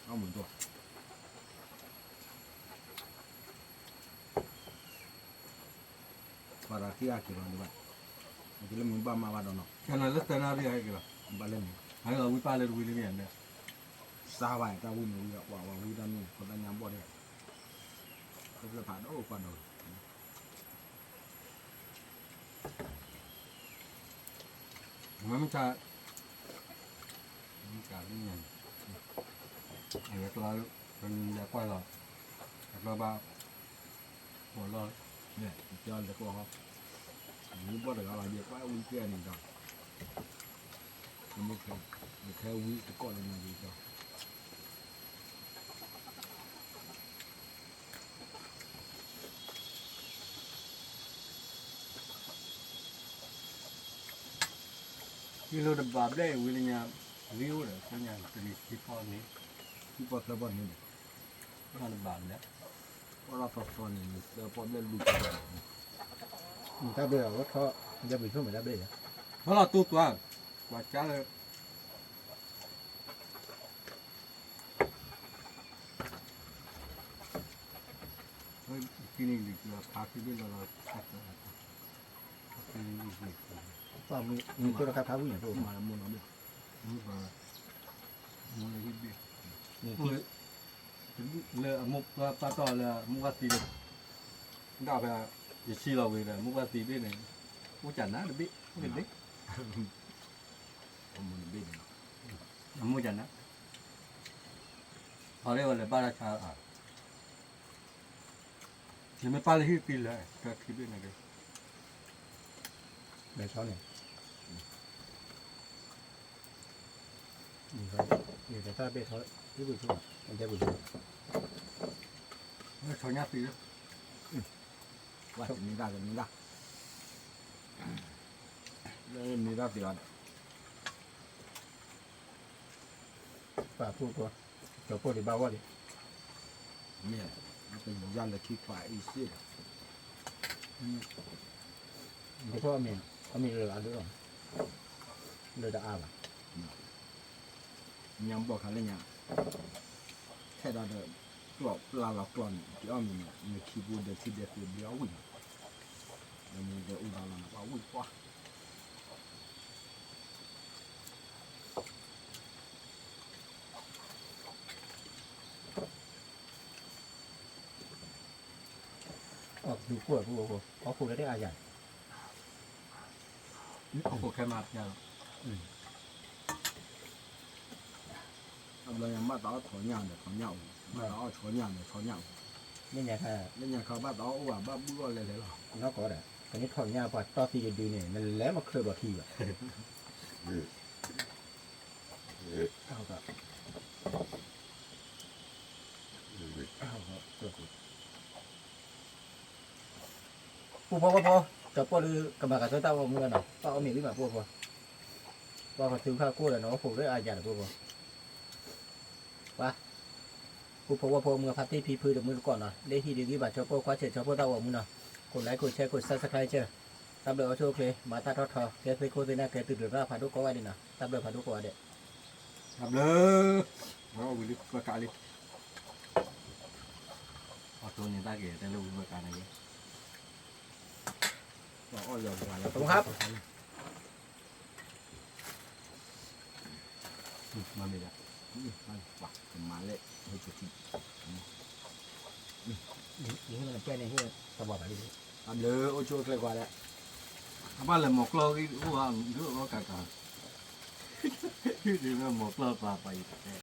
အမုၢ်ဒိၣ်, ပှၤတၢ်ခံဂၤက့ၤလီၤဒံးဘၣ်, အက့ၤလၢမုၢ်ဘၣ်မၤဘၣ်ဒီးနီၤ, ကနၤလၢသၢနၣ်ရံၣ်ဟဲက့ၤလီၤ, ဘၣ်လၢန့ၣ်, ဟဲလီၤဝံပၢ်လၢတဝံၤလံမ့ၢ်ဧါ, စါဝဲတၢ်ဝံန့ၣ်ဝံဒီး ပှၤဝံတၢ်မ့ၢ်ခိၣ်တၢ်ညါဘီၣ်ဒီး, တဖျၢၣ်ဖးဒိၣ်ကွၢ်ဒီး မ့မ့ၢ်တၢ်, မ့ၢ်တၢ်လၢညါန့ၣ်, အဝဲကျီ, လဲၤကွၢ်လီၤ, အကျီဘၣ်, ပှၤလီၤ, ကၠီလဲၤကွၢ်ဟီ, ဝံဘီၣ်တဂၤလီၤ ယကွၢ်ဝံကဲန့ၣ်ဒီး, မ့ၢ်ခဲဝံတကီၢ်လၢညါဒ်ကၠီ ကံလိတဘးဘျဲၣ်အံၤဝံလၢညါ, ဂံၢ်အိၣ်ဒီး ကိညါတနံၤခံပီၢ်န့ၣ်, ခံပီၢ်သၢပီၢ်န့ၣ်ဒီး, တဘးဘျဲၣ်, လီၤသီသီန့ၣ် နသၢပီၣ်ဘျဲၣ်လူၤကၠီ, တၢ်ဘျဲၣ်အီၤ ဝဲထီၣ်, ဒဲပူၤဆိၣ်မဲာ်တၢ်ဘျဲၣ်ယၤ, ထီၣ်လီၤတူၢ်ကွၢ်, ကွၢ်ကၢ်လၢ မ့ၢ်တခါဖးဝံၣ်န့ၣ် မ့ၢ်ဘၣ်, မ့ၢ်လၢဟံၣ်ဘ့ၣ်, လၢအမိၢ်ပှၢ်ပာ်တီၢ်လၢအမိၢ်ပှၢ်သံလၢ, ဒၣ်ဖဲ, ယဆံလီၤဝံၤဒီး မိၢ်ပှၢ်သံဘ့ၣ်န့ၣ်, အိၣ်ကနၣ်တဘ့ၣ်, အိၣ်တဘ့ၣ်, အမိၢ်တဘ့ၣ်န့ၣ်လီၤ, အမိၢ်ကနၣ်, အီၤလၢဝဲလဲၤဘၣ်တၢ်ဆါ, နမ့ၢ်ပာ်လၢဟံၣ်သံလၢာ် တၢ်ခံဘ့ၣ်န့ၣ်, လဲၤဆီန့ၣ်, ယတၢ်ဘ့ၣ်ထီၣ်, ဟံၣ်ပူၤဆိၣ်, ဒဲပူၤဆိၣ်, ဆီညၣ်သံလၢ, ဝဲတမံၤတၢ်တမံၤတၢ်, လၢမံၤတၢ်သံအီၤဒီး ပာ်ဖှိၣ်ကီ, ကၠီၤပိၢ်ဒံးဘၣ်ဂီၢ်ဒံး, မ့ၢ်, ပယီၤလၢခံခွးအံၤစ့ၢ်ဒီး, ဒ်သိးအမံၤ, အမံၤလၢအဒိၣ်လီၤ, လၢတအါဘၣ်, ညါဘီၣ်ခါလၢညါ, ထဲဒၣ်ဒီး, ကျီၢ်ပျၢ်လီၤကျီၢ်န့ၣ် က့ၤအီၣ်မံၤန့ၣ် နခံပူၤဒဲးခံဒဲးသ့ဘျ့အီၣ်ဝံၣ်နီၤ, ဒီးမ့ၢ်ဒဲးအိၣ်ဒီးလီၤန့ၣ် ပှၤဝံၣ်ကွၢ် အီၣ်ကသူကိၣ်ပူၤ, အီၣ်ခိၣ်လၢတၢ်အါယၤ, အီၣ်ခိၣ်ခဲမးပျၢ်လီၤ, အဘျီညါဘၣ်တၢ်အီၣ်ထီၣ်ညၣ်ဒီးထီၣ်ညၣ်အိၣ်, ဘၣ်တၢ်အီၣ်ဆီညၣ်ဒီးဆီညၣ်အိၣ်, လၢညါခါ, လၢညါခါဘၣ်တၢ်အီၣ်အိၣ်ဘၣ် ဘၣ်ဘုၣ်အီၣ်လဲၤလဲၤလီၤ, နီၢ်ကီးဒီး ပန့ၢ်ထီၣ်ညၣ်ပှၤတီၢ်သံတဒုန့ၣ် နလဲၤမၤချၢးဘျီထံဘၣ် ပူဖိဝဲဖိ, ကၠီၤပီၢ်ဒုး ကမၤကၤဆၢတၢ်ဂီၤမူလီၤနီၤ, ပၢ်အီၣ်မ့ၤဝံၤမးပူဖိ, ပှၤကသူခါကိၢ်ဒီးနီၤ အိၣ်ခိၣ်လၢအါယၤဒီးပူဖိ, ပှၤ, ပူဖိဝဲဖိမုၢ်ဖါတံၢ်ဖံဖုဒီးမုၢ်တကိးနီၤ လၢဟံၣ်ဒုးဂံၢ်ဘၣ်ဆၢဖိခွါဆဲးဆၢဖိတၢ်ဂီၤမူနီၤ, ကိး like ကိး share ကိး subscribe ဆၢ, တၢ်ဘျုးအိၣ်ဆူၣ်အိၣ်ချ့ မၤတၢ်ထီၣ်ထီ ကဲသ့ၣ်ခိၣ်သ့ၣ်နၢ်ကဲသုးဒုးရၣ်ဖးဒိၣ်ကိးဂၤဒဲးနီၤ တၢ်ဘျုးဖးဒိၣ်ကိးဂၤဒဲး တၢ်ဘျုး, ဝံၤလံပကးလံ, အီၣ်တိၢ်န့ၣ်တၢ်က့ၤတဲလၢဝံၤပကးန့ၣ်က့ၤ, မ့ၢ်ဒၣ်, မၤလဲၣ်, တၢ်ဘျုးအိၣ်ဆူၣ်အိၣ်ချ့ကွၢ်ဒီး, အဘၣ်လဲၤမီၤကျီၢ်ဂံၢ်အိၣ်ဧါ ဒုးအိၣ်ကးကး, ဒုးမီၤကျီၢ်ပာ်ပာ်အံၤတတဲ